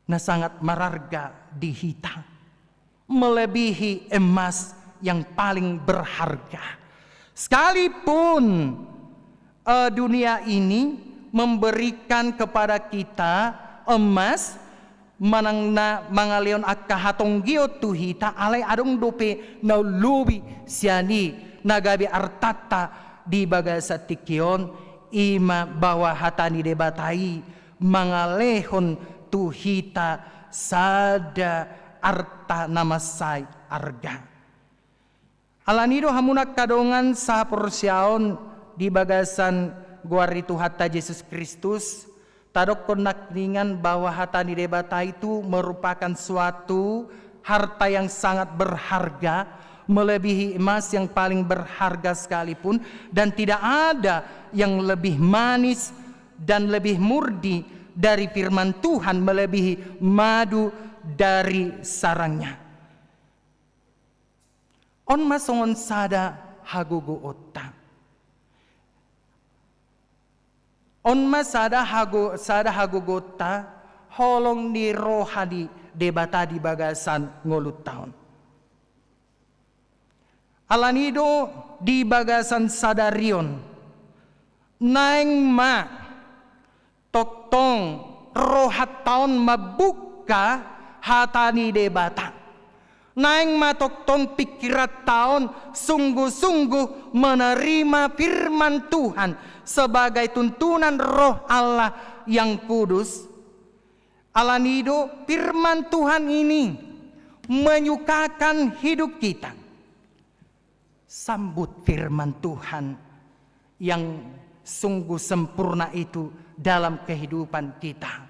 na sangat mararga di hita, melebihi emas yang paling berharga. Sekalipun, eh, dunia ini memberikan kepada kita emas, manang na mangalehon angka hatonggion tu hita, alai adong dope na lobi sian i na gabe artanta di bagasan tingki on, i ma bahwa hata ni Debata i mangalehon tu hita sada arta na mansai arga. Alani do hamu na angka dongan sahaporseaon di bagasan goar ni Tuhanta Jesus Kristus, tadokkon nangkiningan bahwa hata ni Debata itu merupakan suatu harta yang sangat berharga, melebihi emas yang paling berharga sekalipun, dan tidak ada yang lebih manis dan lebih murni dari firman Tuhan, melebihi madu dari sarangnya. On ma songon sada hagogoonta. On ma sada hago-, sada hagogoonta holong ni roha ni Debata di bagasan ngolunta on. Alani do di bagasan sadari on, naeng ma tongtong rohanta on mambuka hata ni Debata. Naeng ma tongtong pingkiranta on sungguh-sungguh menerima firman Tuhan sebagai tuntunan Roh Allah yang Kudus. Alani do firman Tuhan ini menyukakan hidup kita. Sambut firman Tuhan yang sungguh sempurna itu dalam kehidupan kita,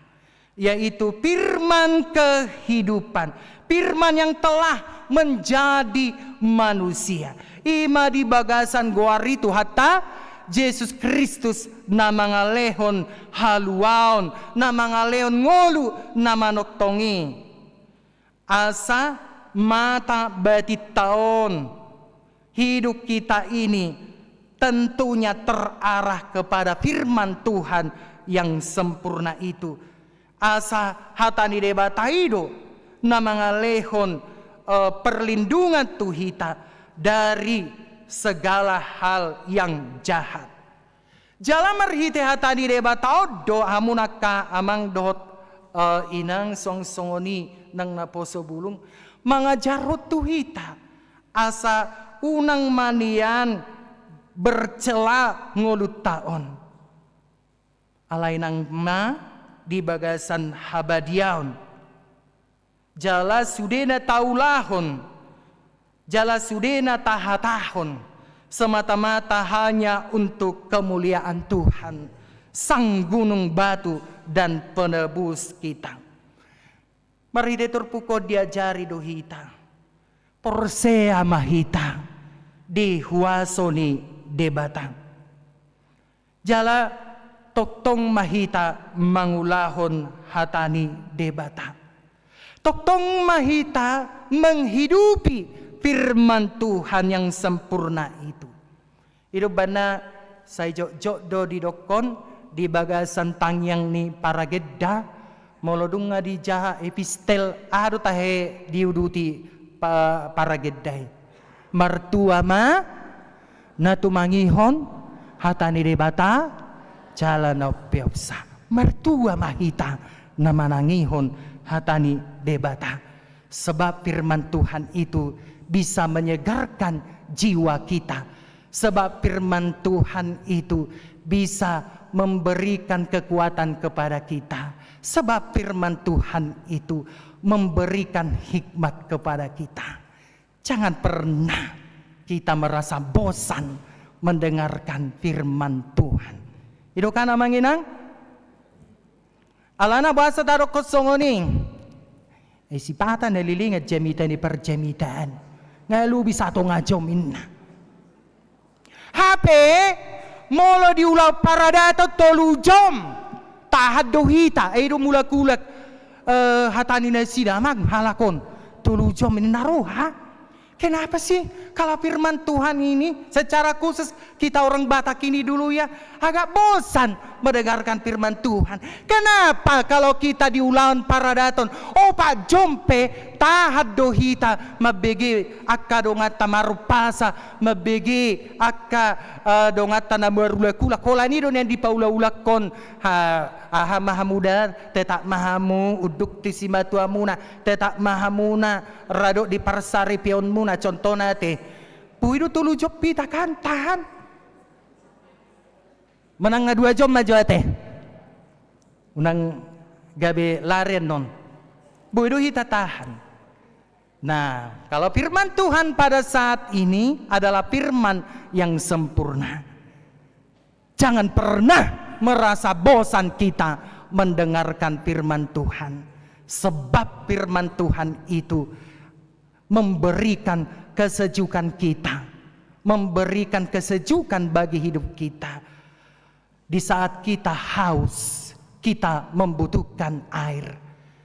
yaitu firman kehidupan, firman yang telah menjadi manusia. I ma di bagasan goar ni Tuhanta Jesus Kristus na mangalehon haluaon, na mangalehon ngolu na manongtong i. Asa mata batinta on, hidup kita ini tentunya terarah kepada firman Tuhan yang sempurna itu. Asa hata ni Debata i do na mangalehon, eh, perlindungan tu hita dari segala hal yang jahat. Jala marhite hata ni Debata on do hamu na angka amang dohot, eh, inang, song-, songon i nang naposo bulung, mangajarhon tu hita asa unang ma nian bercela ngolunta on. Alai nang ma di bagasan habadiaon. Jala sude na taulahon, jala sude na tahatahon, semata-mata hanya untuk kemuliaan Tuhan, Sang Gunung Batu dan Penebus kita. Marhite turpuk on diajari do hita, porsea ma hita di huaso ni Debata. Jala Tongtong ma hita mangulahon hata ni Debata. Tongtong ma hita menghidupi firman Tuhan yang sempurna itu. I do umbahen na sai jotjot do didokkon di bagasan tangiang ni paragenda, molo dung nga dijaha epistel, aha do tahe diuduti pa-, paragenda i. Martua ma na tumangihon hata ni Debata, jala na umpeopsa. Martua ma hita na manangihon hata ni Debata. Sebab firman Tuhan itu bisa menyegarkan jiwa kita. Sebab firman Tuhan itu bisa memberikan kekuatan kepada kita. Sebab firman Tuhan itu memberikan hikmat kepada kita. Jangan pernah kita merasa bosan mendengarkan firman Tuhan. I do kan, amang inang? Alana boasa tadokkon songon i? Eh, sipata na lilingan jamita ni parjamitaan. Nga lobi satonga jom inna. Hape, molo diulahon paradaton tolu jom, tahan do hita, eh, i do mulak-ulak, eh, hata ni nasida, amang, halak on. Tolu jom inna roha. Kenapa sih kalau firman Tuhan ini secara khusus kita orang Batak ini dulu ya agak bosan mendengarkan firman Tuhan? Kenapa kalau kita diulahon paradaton opat jom pe tahan do hita mambege angka donganta marumpasa, mambege angka, eh, donganta na marulak-ulak? Holan i do nian dipaulak-ulakkon, ha, aha ma hamu da, tetap ma hamu unduk tu simatuamuna, tetap ma hamuna rade di parsaripeonmuna, contohna te. Boi do tolu jom hita kan tahan. Manang nga dua jom ma jo ate. Unang gabe lari annon. Boi do hita tahan. Nah, kalau firman Tuhan pada saat ini adalah firman yang sempurna. Jangan pernah merasa bosan kita mendengarkan firman Tuhan. Sebab firman Tuhan itu memberikan kesejukan kita, memberikan kesejukan bagi hidup kita. Di saat kita haus, kita membutuhkan air.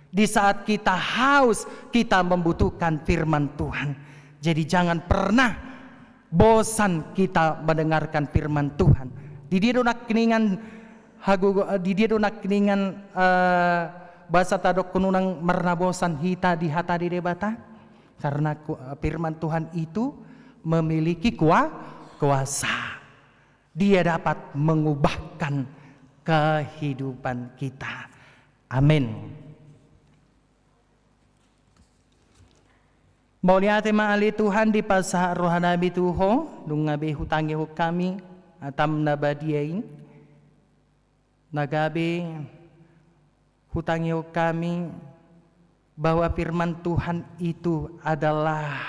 Di saat kita haus, kita membutuhkan firman Tuhan. Jadi jangan pernah bosan kita mendengarkan firman Tuhan. Di dia do nangkiningan hagogo, di dia do nangkiningan, eh, boasa tadokkon unang marnabosan hita di hata ni Debata? Karena ku-, firman Tuhan itu memiliki kua-, kuasa. Dia dapat mengubahkan kehidupan kita. Amin. Mauliate ma ale Tuhan dipasahat rohanami tu Ho, nunga be hutangihon hami hatam na badia i, na gabe hutangihon hami bahwa firman Tuhan itu adalah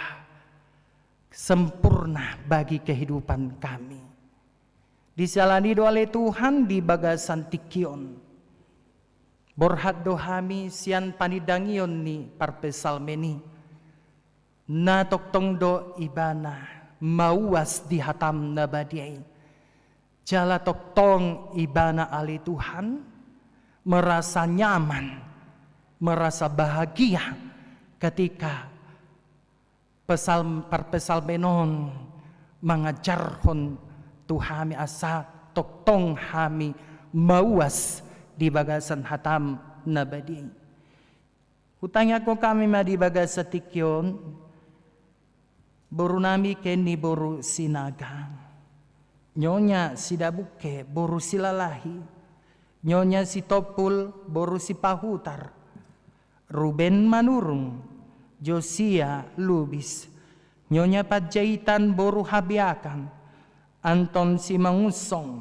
sempurna bagi kehidupan kami. Disiala ni i do ale Tuhan di bagasan tingki on. Borhat do hami sian panindangion ni parpsalmen i. Na tongtong do ibana mauas di hatam na badia i. Jala tongtong ibana ale Tuhan merasa nyaman, merasa bahagia ketika Psalm-, parpsalmen on mangajarhon tu hami asa tongtong hami mauas di bagasan hatam na badia i. Hutangiangkon hami ma di bagasan tingki on, borunami ke ni boru Sinaga, Nyonya Sidabukke boru Silalahi, Nyonya Sitompul boru Sipahutar, Ruben Manurung, Josia Lubis, Nyonya Panjaitan boru Habeakan, Anton Simangunsong,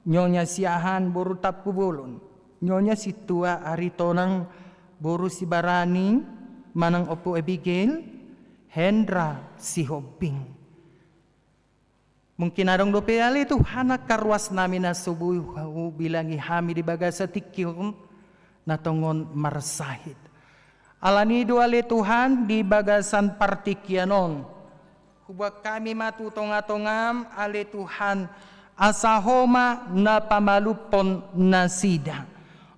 Nyonya Siahaan boru Tampubolon, Nyonya Sintua Aritonang boru Sibarani manang Ompu Abigail, Hendra Sihombing. Mungkin adong dope ale Tuhan angka ruasnami na so boi hubilangi hami di bagasan tingki on na tongon marsahit. Alani i do ale Tuhan di bagasan partingkian on, huboan hami ma tu tongatongam ale Tuhan Asa Ho ma na pamalumhon nasida.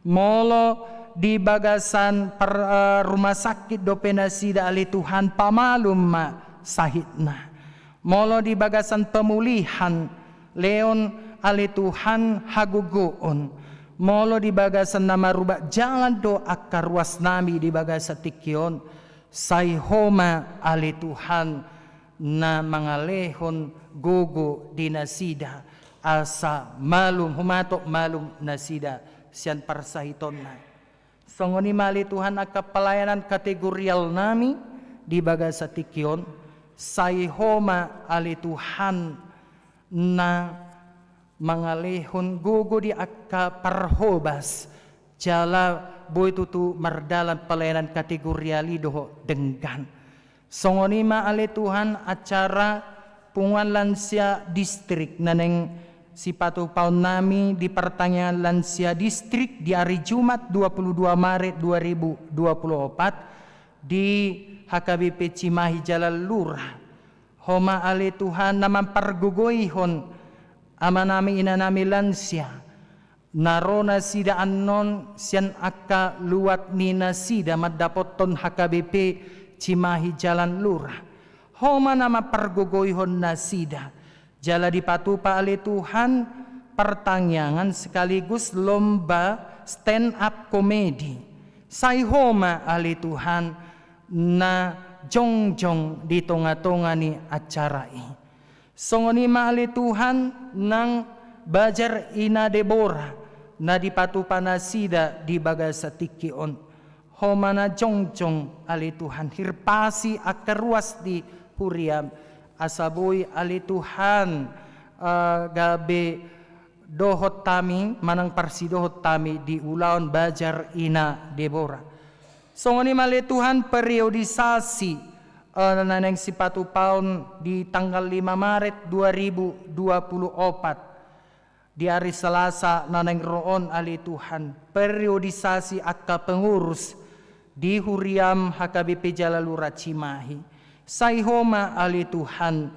Molo di bagasan par-, eh, rumah sakit dope nasida, ale Tuhan, pamalum ma sahitna. Molo di bagasan pemulihan, lehon, ale Tuhan, hagogoon. Molo di bagasan na marubah jalan do angka ruas nami di bagasan tingki on, sai Ho ma, ale Tuhan, na mangalehon gogo di nasida, asa malum, humatok malum nasida sian parsahitonna. Songon i ma, ale Tuhan, angka pelayanan kategorial nami di bagasan tingki on, sai Ho ma, ale Tuhan, na mangalehon gogo di angka parhobas, jala boi tutu mardalan pelayanan kategorial i dohot denggan. Songon i ma, ale Tuhan, acara punguan lansia distrik na naeng sipatupaon nami di partangiangan lansia distrik di ari Jumat dua puluh dua Maret dua ribu dua puluh opat di H K B P Cimahi Jalan Lurah. Ho ma, ale Tuhan, na mampargogoihon amanami inanami lansia, na ro nasida annon sian angka luat ni nasida mandapothon H K B P Cimahi Jalan Lurah. Ho ma na mampargogoihon nasida. Jala dipatupa, ale Tuhan, partangiangan sekaligus lomba stand up comedy. Sai Ho ma, ale Tuhan, na jongjong di tongatonga ni acara i. Songon i ma, ale Tuhan, nang bajar Ina Debora na dipatupa nasida di bagasan tingki on. Ho ma na jongjong, ale Tuhan, hirpasi angka ruas di huriaM, asa boi, ale Tuhan, eh, gabe dohot hami manang parsidohot hami di ulaon bajar Ina Debora. Songon i ma, ale Tuhan, periodisasi, eh, na naeng sipatupaon di tanggal lima Maret dua ribu dua puluh opat, di ari Selasa na naeng ro on, ale Tuhan, periodisasi angka pengurus di huriaM H K B P Jalan Lurah Cimahi. Sai Ho ma, ale Tuhan,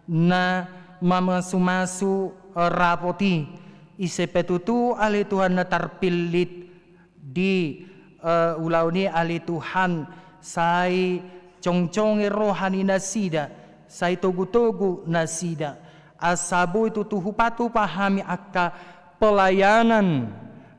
na mamasumasu, eh, rapot i. Ise pe tutu, ale Tuhan, na tarpillit di, eh, ulaon i, ale Tuhan, sai jongjongi roha ni nasida, sai togutogu nasida, asa boi tutu hupatupa hami angka pelayanan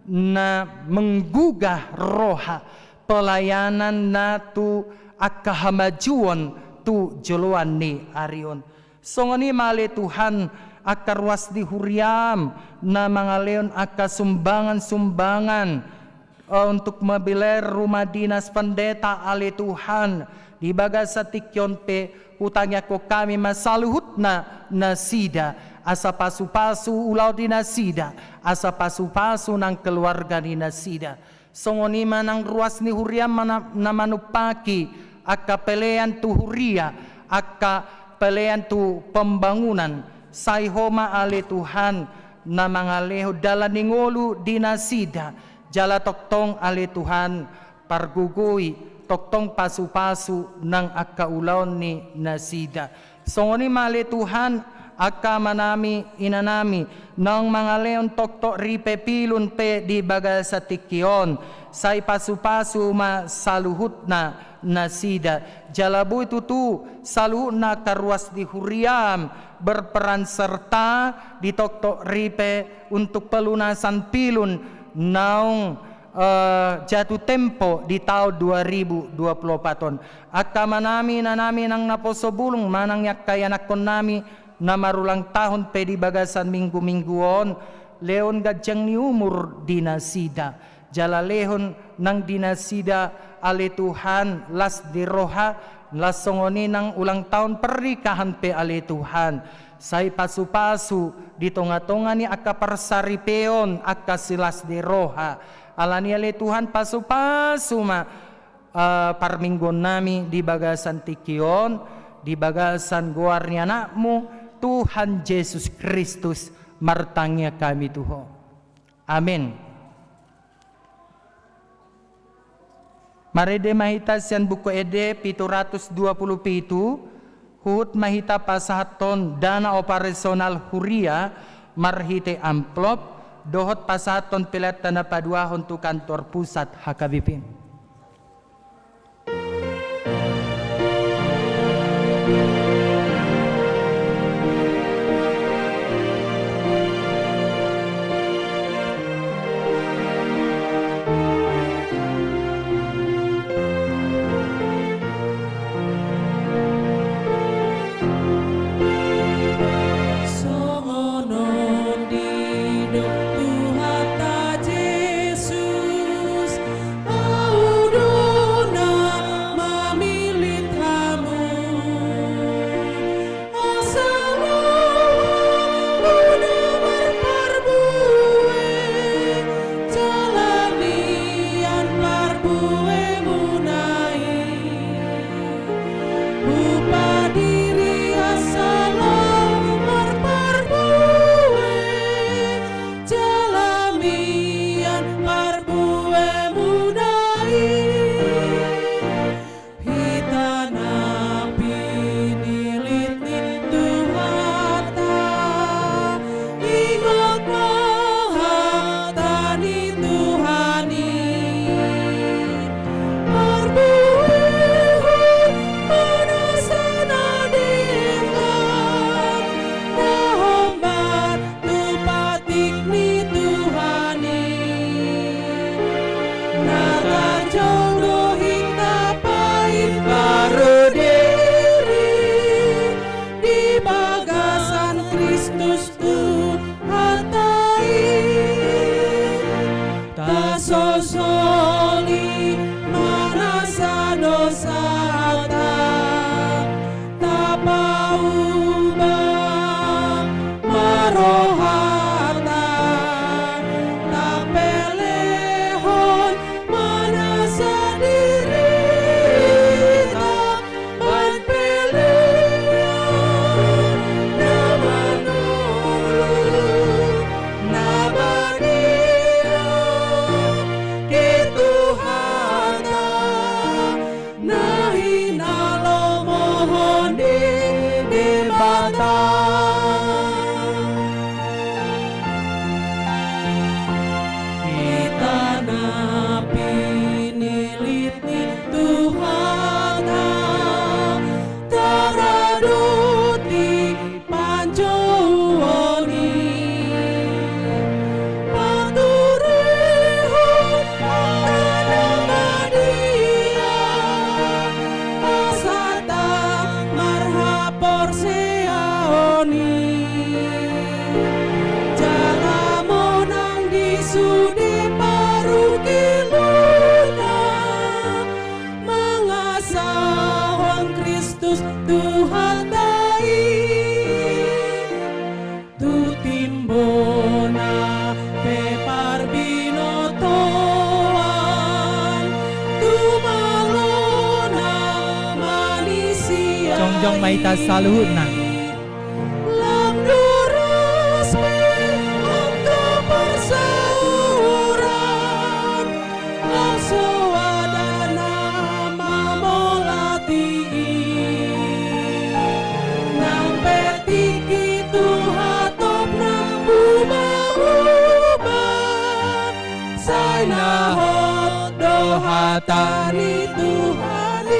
na menggugah roha, pelayanan na tu angka hamajuon tu joloan ni ari on. Songon i ma, ale Tuhan, angka ruas di huriaM na mangalehon angka sumbangan-sumbangan, eh, untuk mobiler rumah dinas pendeta, ale Tuhan, di bagasan tingki on pe hutangiangkon hami ma saluhutna nasida, asa pasupasu ulaon ni nasida, asa pasupasu nang keluarga ni nasida. Songon i ma nang ruas ni huriaM na, na manumpaki angka pelean tu huria, angka pelean tu pembangunan. Sai Ho ma, ale Tuhan, na mangalehon dalan ni ngolu di nasida, jala tongtong, ale Tuhan, pargogoi, tongtong pasupasu nang angka ulaon ni nasida. Songon i ma, ale Tuhan, angka amanami, inanami, naung mangalehon toktok ripe pilun pe di bagasan tingki on, sai pasupasu ma saluhutna nasida. Jala boi tutu saluhutna angka ruas di huriaM berperan serta di toktok ripe untuk pelunasan pilun naung, eh, jatuh tempo di taon dua ribu dua puluh opat on. Angka amanami, inanami, nang naposo bulung manang angka ianakkonnami na marulang tahun pe di bagasan minggu-minggu on, lehon ganjang ni umur di nasida. Jala lehon nang di nasida, ale Tuhan, las ni roha, las songon i nang ulang tahun pernikahan pe, ale Tuhan. Sai pasupasu di tongatonga ni angka parsaripeon angka silas ni roha. Alani i, ale Tuhan, pasupasu ma, eh, parmingguonnami di bagasan tingki on, di bagasan goar ni AnakMu, Tuhan Jesus Kristus, martangiang hami tu Ho. Amin. Marende ma hita sian Buku Ende pitu ratus dua puluh pitu, huhut ma hita pasahathon dana operasional huria marhite amplop dohot pasahathon peleanta na paduahon tu kantor pusat H K B P. Songon on didok Tuhanta Jesus, Ahu do na mamillit hamu. Asa lam hamu na marparbue, jala mian parbuemuna i. Hupadiri asa lam marparbue, jala mian parbuemuna i. Hita na pinillit ni Tuhanta, ingot ma hata ni Tuhan i. Parbuehon ma nasa na denggan, na hombar tu patik ni Tuhan i. Na tarjou do hita paimbaru diri di bagasan Kristus Tuhanta i. Tasosoli ma nasa dosanta, tapauba ma rohanta, tapelehon ma nasa dirita bahen pelean na manoloi, na badia di Tuhanta, na hinalomohon ni Debata. Hita na pinillit ni Tuhanta, taradoti panjouon i. Paturehon hata na badia, asa tang marhaporseaon i. Jala monang di sude parungkilonna, mangasahon Kristus Tuhanta i. Tu timbona pe parbinotoan, tu malona manisia. Jongjong ma hita saluhutna. Lam durus pe angka parsauran, lam soada na mamolati i. Nang pe tingki tu hatop na muba-uba, sai na hot do hata ni Tuhan i.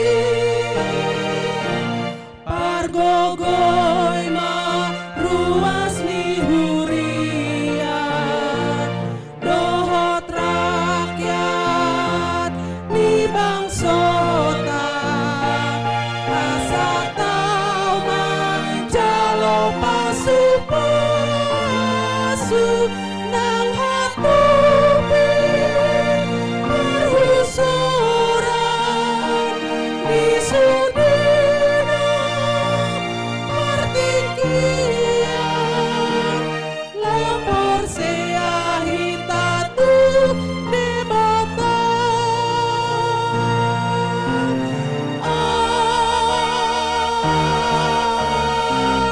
Pargogoi ma ruas ni huria dohot rakyat ni bangsota, asa tau manjalo pasu-pasu nang hatupi parhusoran di sude na partingkian. Lam porsea hita tu Debata.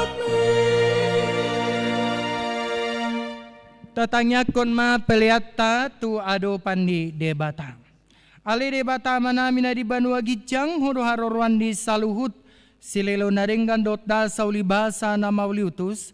Amen. Tatangiangkon ma peleanta tu adopan ni Debata. Ale Debata Amanami na di banua ginjang, Ho do haroroan ni saluhut silehon na denggan dohot nasa uli basa na mauliutus.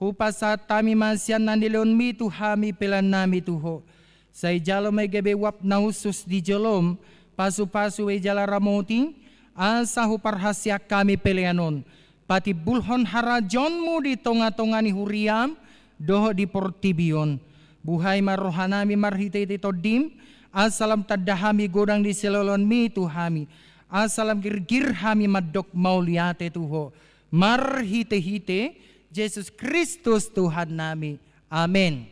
Hupasahat hami ma sian na nilehonmi tu hami pelean nami tu Ho. Sai jalo ma i gabe uap na hushus di jolom, pasupasu i jala ramoti, asa huparhaseang hami pelean on patimbulhon harajaonmu di tongatonga ni huriam dohot di portibi on. Buhai ma rohanami marhitehite Tondim, asa lam tanda hami godang ni silehonmi tu hami, asa lam girgir hami mandok mauliate tu Ho. Marhitehite Jesus Kristus Tuhannami. Amen.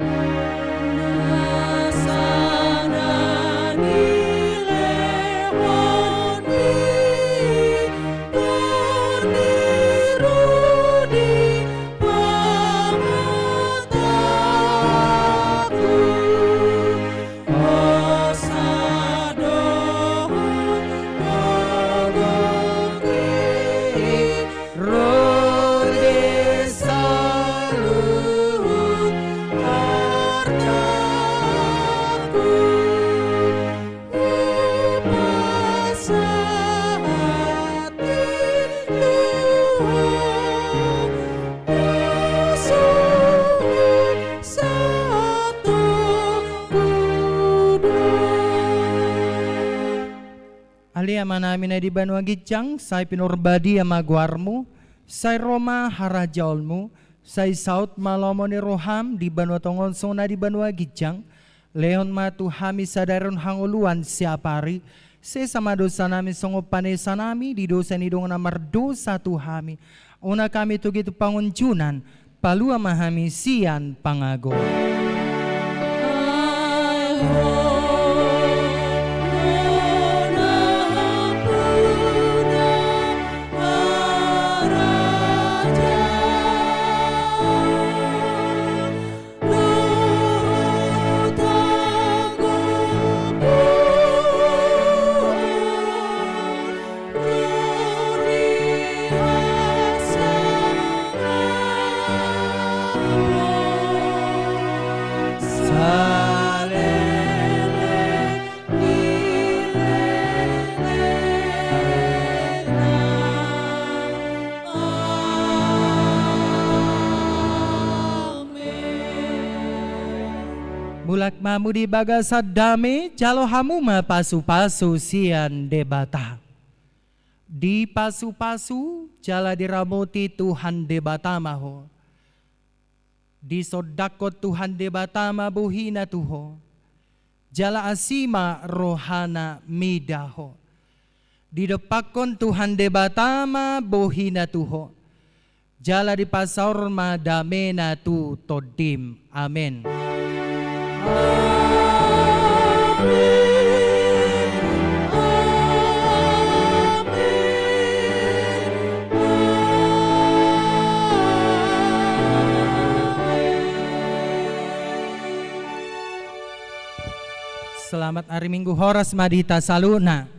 Ale Amanami na di banua ginjang, sai pinarbadia ma goarmu, sai ro ma harajaonmu, sai saut ma lomo ni roham di banua tonga on songon na di banua ginjang. Lehon ma tu hami sadari on hangoluan siapari. Sesa ma dosanami songon panesanami di dosa ni dongan na mardosa tu hami. Unang hami togihon tu pangunjunan, palua ma hami sian pangago. Mulak ma hamu di bagasan dame, jalo hamu ma pasupasu sian Debata. Dipasupasu jala diramoti Tuhan Debata ma ho. Disondangkon Tuhan Debata ma bohina tu ho, jala asi ma rohana mida ho. Didompakkon Tuhan Debata ma bohina tu ho, jala dipasaor ma damena tu tondim. Amen. Amen. Amen. Selamat hari Minggu, horas ma di hita saluhutna.